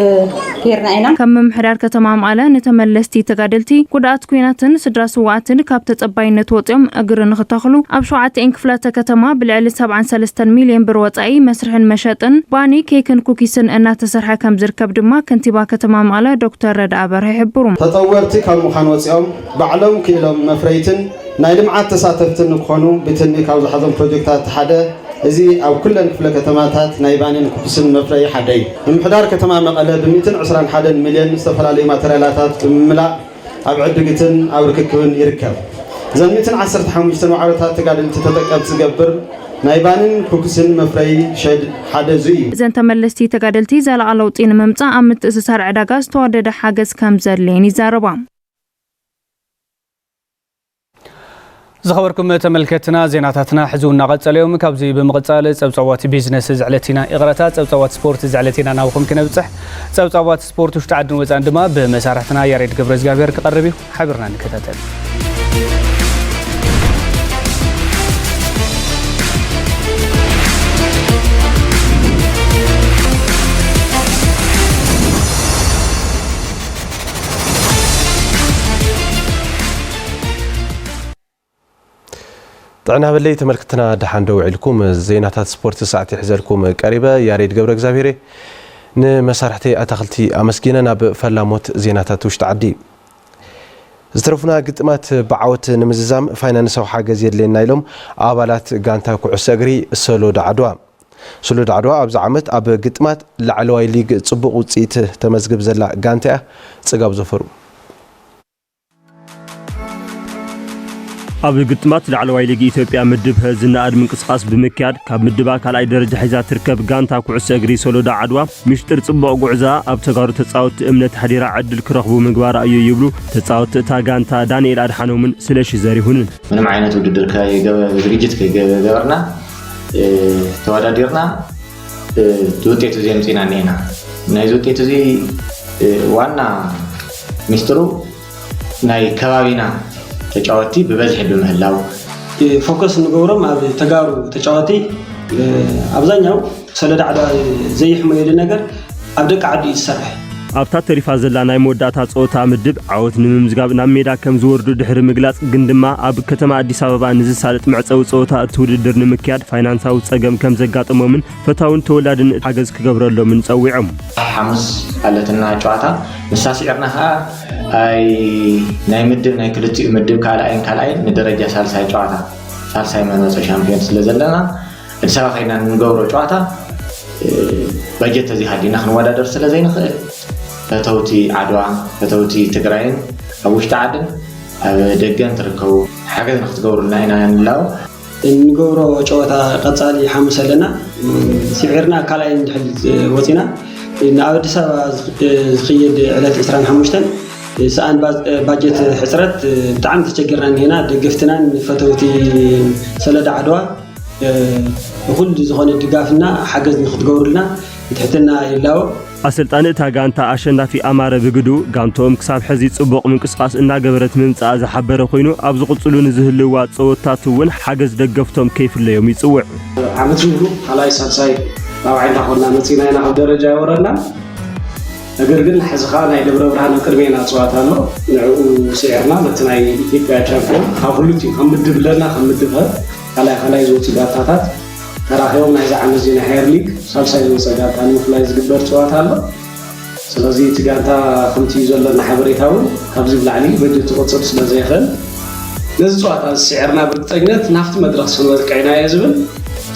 ጌርና ኢና። ከም ምምሕዳር ከተማ መቐለ ንተመለስቲ ተጋደልቲ ጉድኣት ኲናትን ስድራ ስውኣትን ካብ ተፀባይነት ወፂኦም እግሪ ንክተኽሉ ኣብ ሸውዓተን ክፍላተ ከተማ ብልዕሊ ሰብዓን ሰለስተን ሚልዮን ብር ወፃኢ መስርሕን መሸጥን ባኒ፣ ኬክን ኩኪስን እናተሰርሐ ከም ዝርከብ ድማ ከንቲባ ከተማ መቐለ ዶክተር ረድኣ በርሀ ይሕብሩ። ተጠወርቲ ካብ ምዃን ወፂኦም ባዕሎም ክኢሎም መፍረይትን ናይ ልምዓት ተሳተፍትን ንክኾኑ ብትልሚ ካብ ዝሓዞም ፕሮጀክታት ሓደ እዚ ኣብ ኩለን ክፍለ ከተማታት ናይ ባኒን ኩኪስን መፍረዪ ሓደ እዩ። ምምሕዳር ከተማ መቐለ ብሚእትን ዕስራን ሓደን ሚልዮን ዝተፈላለዩ ማተርያላታት ብምምላእ ኣብ ዕድግትን ኣብ ርክክብን ይርከብ። እዘን ሚእትን ዓሰርተ ሓሙሽተን ዋዕሮታት ተጋደልቲ ተጠቀምቲ ዝገብር ናይ ባኒን ኩኪስን መፍረዪ ሸድ ሓደ እዚ እዩ። እዘን ተመለስቲ ተጋደልቲ ዘላቒ ለውጢ ንምምፃእ ኣብ ምትእስሳር ዕዳጋ ዝተዋደደ ሓገዝ ከም ዘድልየን ይዛረባ። ዝኸበርኩም ተመልከትና፣ ዜናታትና ሕዚ እውን እናቐጸሉ እዮም። ካብዚ ብምቕጻል ጸብጻባት ቢዝነስ ዝዕለት ኢና፣ ይቕረታ፣ ጸብጻባት ስፖርት ዝዕለት ኢና ናብኹም ክነብጽሕ። ጸብጻባት ስፖርት ውሽጢ ዓድን ወጻእን ድማ ብመሳርሕትና ያሬድ ገብረ እግዚኣብሔር ክቐርብ እዩ። ሓቢርና ንከታተል። ዕናበለይ ተመልክትና ደሓን ዶ ውዒልኩም? ዜናታት ስፖርት ሰዓት ይሕዘልኩም ቀሪበ። ያሬድ ገብረ እግዚኣብሄር ንመሳርሕተይ ኣታኽልቲ ኣመስጊነ ናብ ፈላሞት ዜናታት ውሽጢ ዓዲ። ዝተረፉና ግጥማት ብዓወት ንምዝዛም ፋይናንሳዊ ሓገዝ የድልየና ኢሎም ኣባላት ጋንታ ኩዕሶ እግሪ ሰሎዳ ዓድዋ። ሰሎዳ ዓድዋ ኣብዚ ዓመት ኣብ ግጥማት ላዕለዋይ ሊግ ጽቡቕ ውጽኢት ተመዝግብ ዘላ ጋንታ እያ። ጽጋብ ዘፈሩ። ኣብ ግጥማት ላዕለዋይ ሊግ ኢትዮጵያ ምድብ ሀ ዝነኣድ ምንቅስቓስ ብምክያድ ካብ ምድባ ካልኣይ ደረጃ ሒዛ ትርከብ ጋንታ ኩዕሶ እግሪ ሶሎዳ ዓድዋ፣ ሚስጥር ጽቡቕ ጉዕዛ ኣብ ተጋሩ ተጻወትቲ እምነት ሓዲራ ዕድል ክረኽቡ ምግባራ እዩ ይብሉ ተጻወትቲ እታ ጋንታ ዳንኤል ኣድሓኖምን ስለሺ ዘሪሁንን። ምንም ዓይነት ውድድር ከይገበ-፣ ዝግጅት ከይገበርና፣ እ፣ ተወዳዲርና፣ እ፣ እቲ ውጤት እዚ ኣምጺእና እኒኤና። ናይዚ ውጤት እዚ፣ እ፣ ዋና ሚስጥሩ ናይ ከባቢና ተጫወትቲ ብበዝሒ ብምህላው፣ ፎከስ እንገብሮም ኣብ ተጋሩ ተጫወቲ፣ ኣብዛኛው ሰለዳ ዓዳ ዘይሕመየሉ ነገር ኣብ ደቂ ዓዲ እዩ ዝሰርሕ። ኣብታ ተሪፋ ዘላ ናይ መወዳእታ ጸወታ ምድብ ዓወት ንምምዝጋብ ናብ ሜዳ ከም ዝወርዱ ድሕሪ ምግላጽ፣ ግን ድማ ኣብ ከተማ ኣዲስ ኣበባ ንዝሳለጥ መዕጸዊ ጸወታ እቲ ውድድር ንምክያድ ፋይናንሳዊ ጸገም ከም ዘጋጠሞምን ፈታውን ተወላድን ሓገዝ ክገብረሎምን ጸዊዖም። ሓሙስ ኣለትና ጨዋታ፣ ንሳ ስዒርና ኸዓ ኣይ ናይ ምድብ ናይ ክልቲኡ ምድብ ካልኣይን ካልኣይን ንደረጃ ሳልሳይ ጨዋታ፣ ሳልሳይ መመፀ ሻምፒዮን ስለ ዘለና፣ ኣዲስ ኣበባ ከይድና እንገብሮ ጨዋታ፣ እ፣ በጀት ተዘይሃልዩና ክንወዳደር ስለ ዘይንኽእል፣ ፈተውቲ ዓድዋ፣ ፈተውቲ ትግራይን ኣብ ውሽጢ ዓድን ኣብ ደገን ትርከቡ ሓገዝ ንክትገብሩልና ኢና ንላቦ። እንገብሮ ጨወታ ቀጻሊ ሓሙስ ኣለና። ስዒርና ካልኣይ እንድሕር ወጺና፣ ናብ ኣዲስ ኣበባ ዝኽ-፣ ዝኽየድ ዕለት ዕስራን ሓሙሽተን፣ ሰኣን ባ-፣ ባጀት ሕጽረት ብጣዕሚ ተቸጊርና እኒሄና። ደገፍትናን ፈተውቲ ሰለዳ ዓድዋ ብኹሉ ዝኾነ ድጋፍና ሓገዝ ንክትገብሩልና ብትሕትና ይላቦ። ኣሰልጣኒ እታ ጋንታ ኣሸናፊ ኣማረ ብግዱ፣ ጋንትኦም ክሳብ ሕዚ ጽቡቕ ምንቅስቓስ እናገበረት ምምጻኣ ዝሓበረ ኮይኑ፣ ኣብ ዝቕጽሉ ንዝህልዋ ጸወታት እውን ሓገዝ ደገፍቶም ከይፍለዮም ይጽውዕ። ዓመት ሙሉ ካልኣይ ሳልሳይ ራብዓይ እንዳኾንና መጺና ኢና፣ ካብ ደረጃ ይወረድና። ነገር ግን ሕዚ ኸዓ ናይ ደብረ ብርሃን ኣብ ቅድሜና ጸዋታ ኣሎ። ንዕኡ ስዒርና በቲ ናይ ኢትዮጵያ ቻምፒዮን ካብ ክልቲኡ ከም ምድብ ኣለና፣ ከም ምድብ ኸ ካልኣይ ካልኣይ ዝወፁ ጋንታታት ተራኺቦም ናይዚ ዓመት እዚ ናይ ሃየር ሊግ ሳልሳይ ዝወፀ ጋንታ ንምፍላይ ዝግበር ፀዋታ ኣሎ። ስለዚ እቲ ጋንታ ከምቲ እዩ ዘለና ሓበሬታ እውን ካብዚ ብላዕሊ በጀት ክቕፅል ስለ ዘይኽእል ነዚ ፀዋታ እዚ ስዒርና ብርግፀኝነት ናብቲ መድረኽ ስንበቅዕ ኢና እየ ዝብል።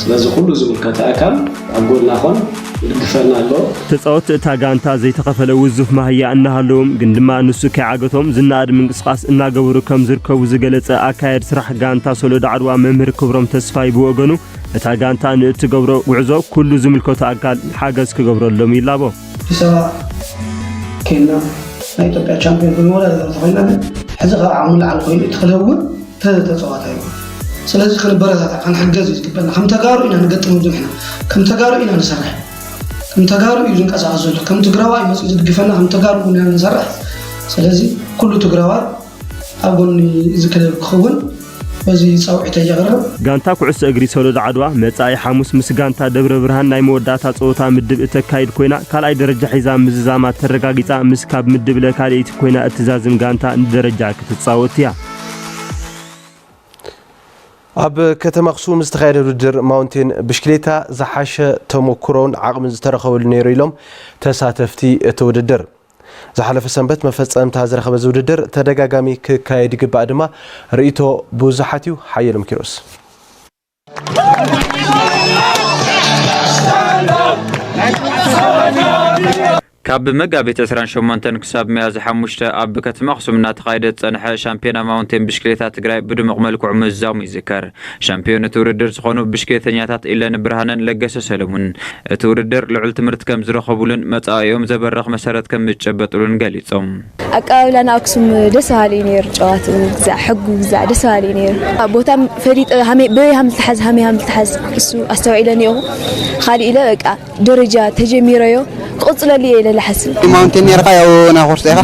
ስለዚ ኩሉ ዝምልከተ ኣካል ኣብ ጎንና ኮን ይድግፈና ኣሎ። ተጻወትቲ እታ ጋንታ ዘይተኸፈለ ውዙፍ ማህያ እናሃለዎም ግን ድማ ንሱ ከይዓገቶም ዝነኣድ ምንቅስቓስ እናገበሩ ከም ዝርከቡ ዝገለጸ ኣካየድ ስራሕ ጋንታ ሶሎዳ ዓድዋ መምህር ክብሮም ተስፋይ ብወገኑ እታ ጋንታ ንእትገብሮ ጉዕዞ ኩሉ ዝምልከቶ ኣካል ሓገዝ ክገብረሎም ይላቦ። ኣዲስ ኣበባ ኬንና ናይ ኢትዮጵያ ቻምፒዮን ክንወዳደር ተኾይና ግን ሕዚ ካብ ዓቕሙ ላዕሊ ኮይኑ እቲ ክለብ እውን ተ-፣ ተጻዋታይ እዩ። ስለዚ ክንበረታታዕ፣ ክንሕገዝ እዩ ዝግበና። ከም ተጋሩ ኢና ንገጥም ንሕና። ከም ተጋሩ ኢና ንሰርሕ። ከም ተጋሩ እዩ ዝንቀሳቐስ ዘሎ። ከም ትግራዋይ መጺኡ ዝድግፈና፣ ከም ተጋሩ እውን ኢና ንሰርሕ። ስለዚ ኩሉ ትግራዋይ ኣብ ጎኒ እዚ ክለብ ክኸውን በዚ ጻውዒተይ የቕርብ። ጋንታ ኩዕሶ እግሪ ሶሎዳ ዓድዋ መጻኢ ሓሙስ ምስ ጋንታ ደብረ ብርሃን ናይ መወዳእታ ጸወታ ምድብ እተካይድ ኮይና፣ ካልኣይ ደረጃ ሒዛ ምዝዛማ ተረጋጊጻ፣ ምስ ካብ ምድብ ለ ካልኣይቲ ኮይና እትዛዝም ጋንታ ንደረጃ ክትጻወት እያ። ኣብ ከተማ ኣኽሱም ዝተኻየደ ውድድር ማውንቴን ብሽክሌታ ዝሓሸ ተመኩሮን ዓቕምን ዝተረኸበሉ ነይሩ ኢሎም ተሳተፍቲ እቲ ውድድር። ዝሓለፈ ሰንበት መፈጸምታ ዝረኸበ እዚ ውድድር ተደጋጋሚ ክካየድ ይግባእ ድማ ርእይቶ ብዙሓት እዩ። ሓየሎም ኪሮስ። ካብ መጋቢት ዕስራን ሸሞንተን ክሳብ ሚያዝያ ሓሙሽተ ኣብ ከተማ ኣኽሱም እናተኻየደ ዝጸንሐ ሻምፒዮና ማውንቴን ብሽክሌታ ትግራይ ብድሙቕ መልክዑ ምዝዛሙ ይዝከር። ሻምፒዮን እቲ ውድድር ዝኾኑ ብሽክሌተኛታት ኢለን ብርሃነን ለገሰ ሰለሙን፣ እቲ ውድድር ልዑል ትምህርቲ ከም ዝረኸቡሉን መጻኢኦም ዘበርኽ መሰረት ከም ዝጨበጡሉን ገሊጾም። ኣቀባብላ ንኣክሱም ደስ በሃሊ እዩ ነይሩ። ጨዋትኡ ግዛዕ፣ ሕጉ ግዛዕ ደስ በሃሊ እዩ ነይሩ። ቦታም ፈሊጠ ሃመይ፣ በበይ ሃም ዝትሓዝ፣ ሃመይ ሃም ዝትሓዝ እሱ ኣስተውዒለ እኒኦኹ። ካሊእ ኢለ በቃ ደረጃ ተጀሚረዮ ክቕጽለሉ እየ ኢለ ዝሓስብ። ማውንቴን ነርካ ያው ናይ ኮርሶ ኢኻ።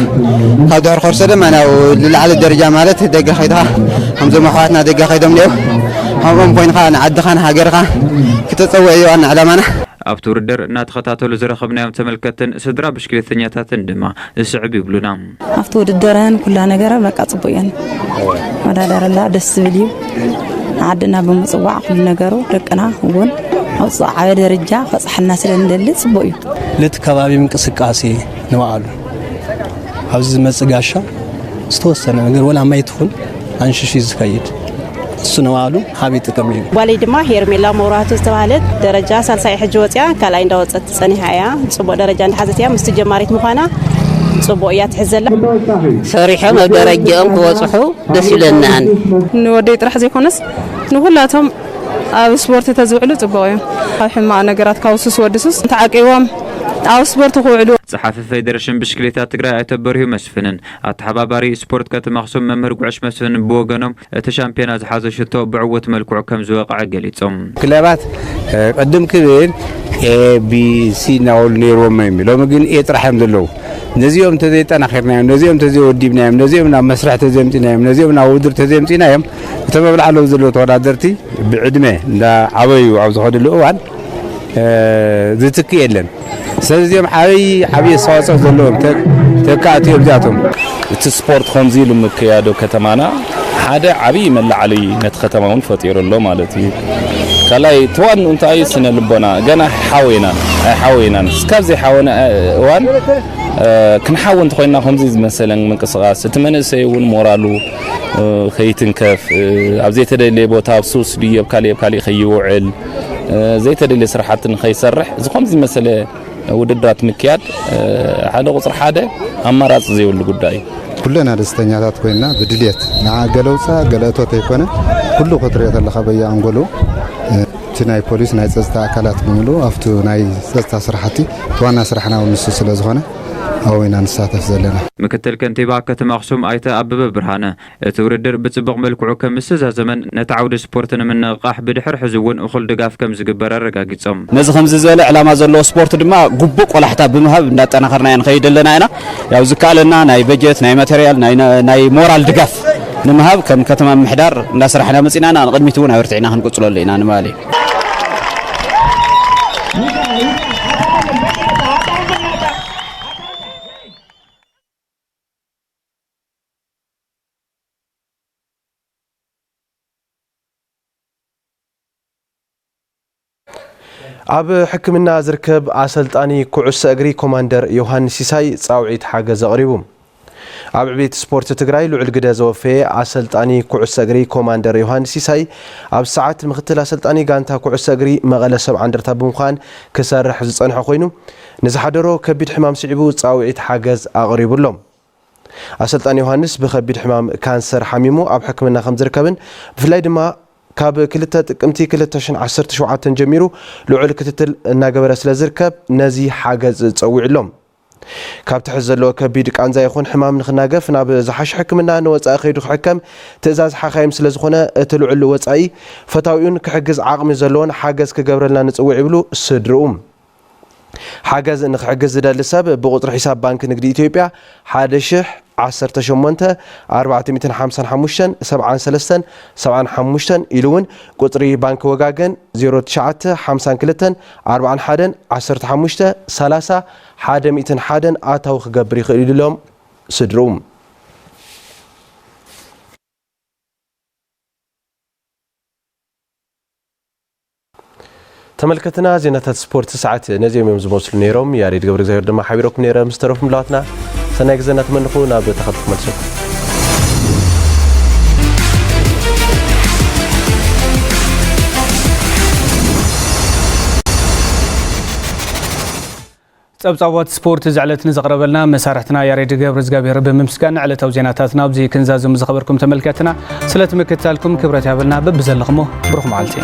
ካብ ድሕሪ ኮርሶ ድማ ያው ልላዕሊ ደረጃ ማለት ደገ ከይድኻ፣ ከምዞም ኣሕዋትና ደገ ከይዶም እኒኦ፣ ከምኦም ኮይንኻ ንዓድኻ ንሃገርኻ ክተጸውዕ እዩ ዋና ዕላማና። ኣብቲ ውድድር እናተኸታተሉ ዝረኸብናዮም ተመልከትን ስድራ ብሽክሌተኛታትን ድማ ዝስዕብ ይብሉና። ኣብቲ ውድድረን ኩላ ነገረ በቃ ጽቡቅ እየን። ወዳደረላ ደስ ዝብል እዩ። ንዓድና ብምጽዋዕ ኩሉ ነገሩ ደቅና እውን ኣብ ዝዓበየ ደረጃ ክበጽሓልና ስለ ንደሊ ጽቡቕ እዩ። ለቲ ከባቢ ምንቅስቃሴ ንባዕሉ ኣብዚ ዝመጽእ ጋሻ ዝተወሰነ ነገር ወላ ማይ ትኹን ኣንሽሽ እዩ ዝኸይድ። እሱ ንባዕሉ ዓብዪ ጥቅም እዩ። ጓለይ ድማ ሄርሜላ መብራህቱ ዝተባህለት ደረጃ ሳልሳይ ሕጂ ወፂኣ ካልኣይ እንዳወፀት ፀኒሓ እያ። ፅቡቅ ደረጃ እንዳሓዘት እያ። ምስቲ ጀማሪት ምኳና ፅቡቅ እያ ትሕዘላ። ሰሪሖም ኣብ ደረጃኦም ክበፅሑ ደስ ይለናን። ንወደይ ጥራሕ ዘይኮነስ ንኩላቶም ኣብ ስፖርት ተዝውዕሉ ጽቡቕ እዩ። ካብ ሕማቕ ነገራት ካብ ውሱስ ወድሱስ ተዓቂቦም ኣብ ስፖርት ክውዕሉ። ጸሓፊ ፌደሬሽን ብሽክሌታ ትግራይ ኣይተ በርሂ መስፍንን ኣተሓባባሪ ስፖርት ከተማ ኣኽሱም መምህር ጉዕሽ መስፍን ብወገኖም እቲ ሻምፒዮና ዝሓዘ ሽቶ ብዕዉት መልክዑ ከም ዝወቕዐ ገሊጾም። ክለባት፣ እ፣ ቅድም ክብል ኤ ቢ ሲ እናበሉ ነይርዎም እዮም። ሎሚ ግን ኤ ጥራሕ እዮም ዘለዉ። ነዚኦም እንተዘይጠናኺርናዮም፣ ነዚኦም እንተዘይወዲብናዮም፣ ነዚኦም ናብ መስርሕ ተዘይምፂናዮም፣ ነዚኦም ናብ ውድድር ተዘይምፂናዮም፣ እቶም ኣብ ላዕሊ ዘለዉ ተወዳደርቲ ብዕድመ እንዳዓበዩ ኣብ ዝኸድሉ እዋን፣ እ፣ ዝትክእ የለን። ስለዚ እዚኦም ዓብዪ ዓብዪ ኣስተዋፅኦ ዘለዎም ተ-፣ ተካእቲ እዮም እዚኣቶም። እቲ ስፖርት ከምዚ ኢሉ ምክያዱ ከተማና ሓደ ዓብዪ መላዓሊ ነቲ ከተማ እውን ፈጢሩ ኣሎ ማለት እዩ። ካልኣይ እቲ ዋንኡ እንታይ እዩ? ስነ ልቦና። ገና ሓወይናን ኣይሓወይናን እስካብ ዘይሓወነ እዋን፣ እ፣ ክንሓዊ እንተኮይንና ከምዚ ዝመሰለን ምንቅስቃስ እቲ መንእሰይ እውን ሞራሉ፣ እ፣ ከይትንከፍ፣ እ፣ ኣብ ዘይተደለየ ቦታ ኣብ ሱስ ድዩ ኣብ ካሊእ ኣብ ካሊእ ከይውዕል፣ እ፣ ዘይተደለየ ስራሕቲ ንከይሰርሕ እዚ ከምዚ ዝመሰለ ውድድራት ምክያድ፣ እ፣ ሓደ ቁፅሪ ሓደ ኣማራፂ ዘይብሉ ጉዳይ እዩ። ኩለና ደስተኛታት ኮይንና ብድልየት ንዓ ገለ ውፃእ ገለ እቶት ኣይኮነ ኩሉ ክትሪኦ ተለካ በየ ኣንጎሉ፣ እ፣ እቲ ናይ ፖሊስ ናይ ፀፅታ ኣካላት ብምሉ ኣብቱ ናይ ፀፅታ ስራሕቲ ዋና ስራሕና እውን ንሱ ስለ ዝኾነ ኣብኡ ኢና ንሳተፍ ዘለና። ምክትል ከንቲባ ከተማ ኣኽሱም ኣይተ ኣበበ ብርሃነ እቲ ውድድር ብጽቡቕ መልክዑ ከም ዝተዛዘመን ነቲ ዓውዲ ስፖርት ንምንቕቓሕ ብድሕሪ ሕዚ እውን እኹል ድጋፍ ከም ዝግበር ኣረጋጊጾም። ነዚ ከምዚ ዝበለ ዕላማ ዘለዎ ስፖርት ድማ ግቡእ ቆላሕታ ብምሃብ እንዳጠናኸርና ኢና ንኸይድ ኣለና ኢና። ያው ዝከኣለና ናይ በጀት፣ ናይ ማተርያል፣ ናይ፣ ናይ ሞራል ድጋፍ ንምሃብ ከም ከተማ ምምሕዳር እንዳሰራሕና መጺና ኢና። ንቕድሚት እውን ኣበርቲዕና ክንቅጽለሉ ኢና ንምባል እዩ። ኣብ ሕክምና ዝርከብ ኣሰልጣኒ ኩዕሶ እግሪ ኮማንደር ዮሃንስ ሲሳይ ጻውዒት ሓገዝ ኣቕሪቡ። ኣብ ዕቤት ስፖርት ትግራይ ልዑል ግደ ዘወፈየ ኣሰልጣኒ ኩዕሶ እግሪ ኮማንደር ዮሃንስ ሲሳይ፣ ኣብ ሰዓት ምክትል ኣሰልጣኒ ጋንታ ኩዕሶ እግሪ መቐለ ሰብዓ እንደርታ ብምዃን ክሰርሕ ዝጸንሐ ኮይኑ፣ ንዝሓደሮ ከቢድ ሕማም ስዒቡ ጻውዒት ሓገዝ ኣቕሪቡሎም። ኣሰልጣኒ ዮሃንስ ብከቢድ ሕማም ካንሰር ሓሚሙ ኣብ ሕክምና ከም ዝርከብን፣ ብፍላይ ድማ ካብ ክልተ ጥቅምቲ ክልተ ሽሕን ዓሰርተ ሸውዓተን ጀሚሩ ልዑል ክትትል እናገበረ ስለ ዝርከብ፣ ነዚ ሓገዝ ጸዊዑሎም። ካብ ትሕቲ ዘለዎ ከቢድ ቃንዛ ይኹን ሕማም ንኽናገፍ ናብ ዝሓሸ ሕክምና ንወጻኢ ከይዱ ክሕከም ትእዛዝ ሓኻይም ስለ ዝኾነ፣ እቲ ልዑል ወጻኢ ፈታዊኡን ክሕግዝ ዓቕሚ ዘለዎን ሓገዝ ክገብረልና ንጽውዕ ይብሉ ስድርኡ። ሓገዝ ንኽሕግዝ ዝደሊ ሰብ ብቁጽሪ ሒሳብ ባንክ ንግዲ ኢትዮጵያ ሓደ ሽሕ ዓሰርተ ሸሞንተ ኣርባዕተ ሚእትን ሓምሳን ሓሙሽተን ሰብዓን ሰለስተን ሰብዓን ሓሙሽተን ኢሉ እውን ቁጽሪ ባንክ ወጋገን ዜሮ ትሽዓተ ሓምሳን ክልተን ኣርባዓን ሓደን ዓሰርተ ሓሙሽተ ሰላሳ ሓደ ሚእትን ሓደን ኣታዊ ክገብር ይኽእል እዩ ኢሎም ስድርኡ። ተመልከትና ዜናታት ስፖርት ሰዓት ነዚኦም እዮም ዝመስሉ ነይሮም። ያሬድ ገብረ እግዚኣብሔር ድማ ሓቢረኩም ነይረ። ምስ ተረፉ ምልዋትና ሰናይ ግዜ እናተመንኹ ናብ ተኸታተልቲ መልሰኩም። ጸብጻባት ስፖርት እዚ ዕለት ንዘቕረበልና መሳርሕትና ያሬድ ገብረ እግዚኣብሔር ብምምስጋን፣ ዕለታዊ ዜናታትና ኣብዚ ክንዛዝም ዝኸበርኩም ተመልከትና፣ ስለቲ ምክትታልኩም ክብረት ያበልና። በብዘለኹሞ ብሩኽ መዓልቲ።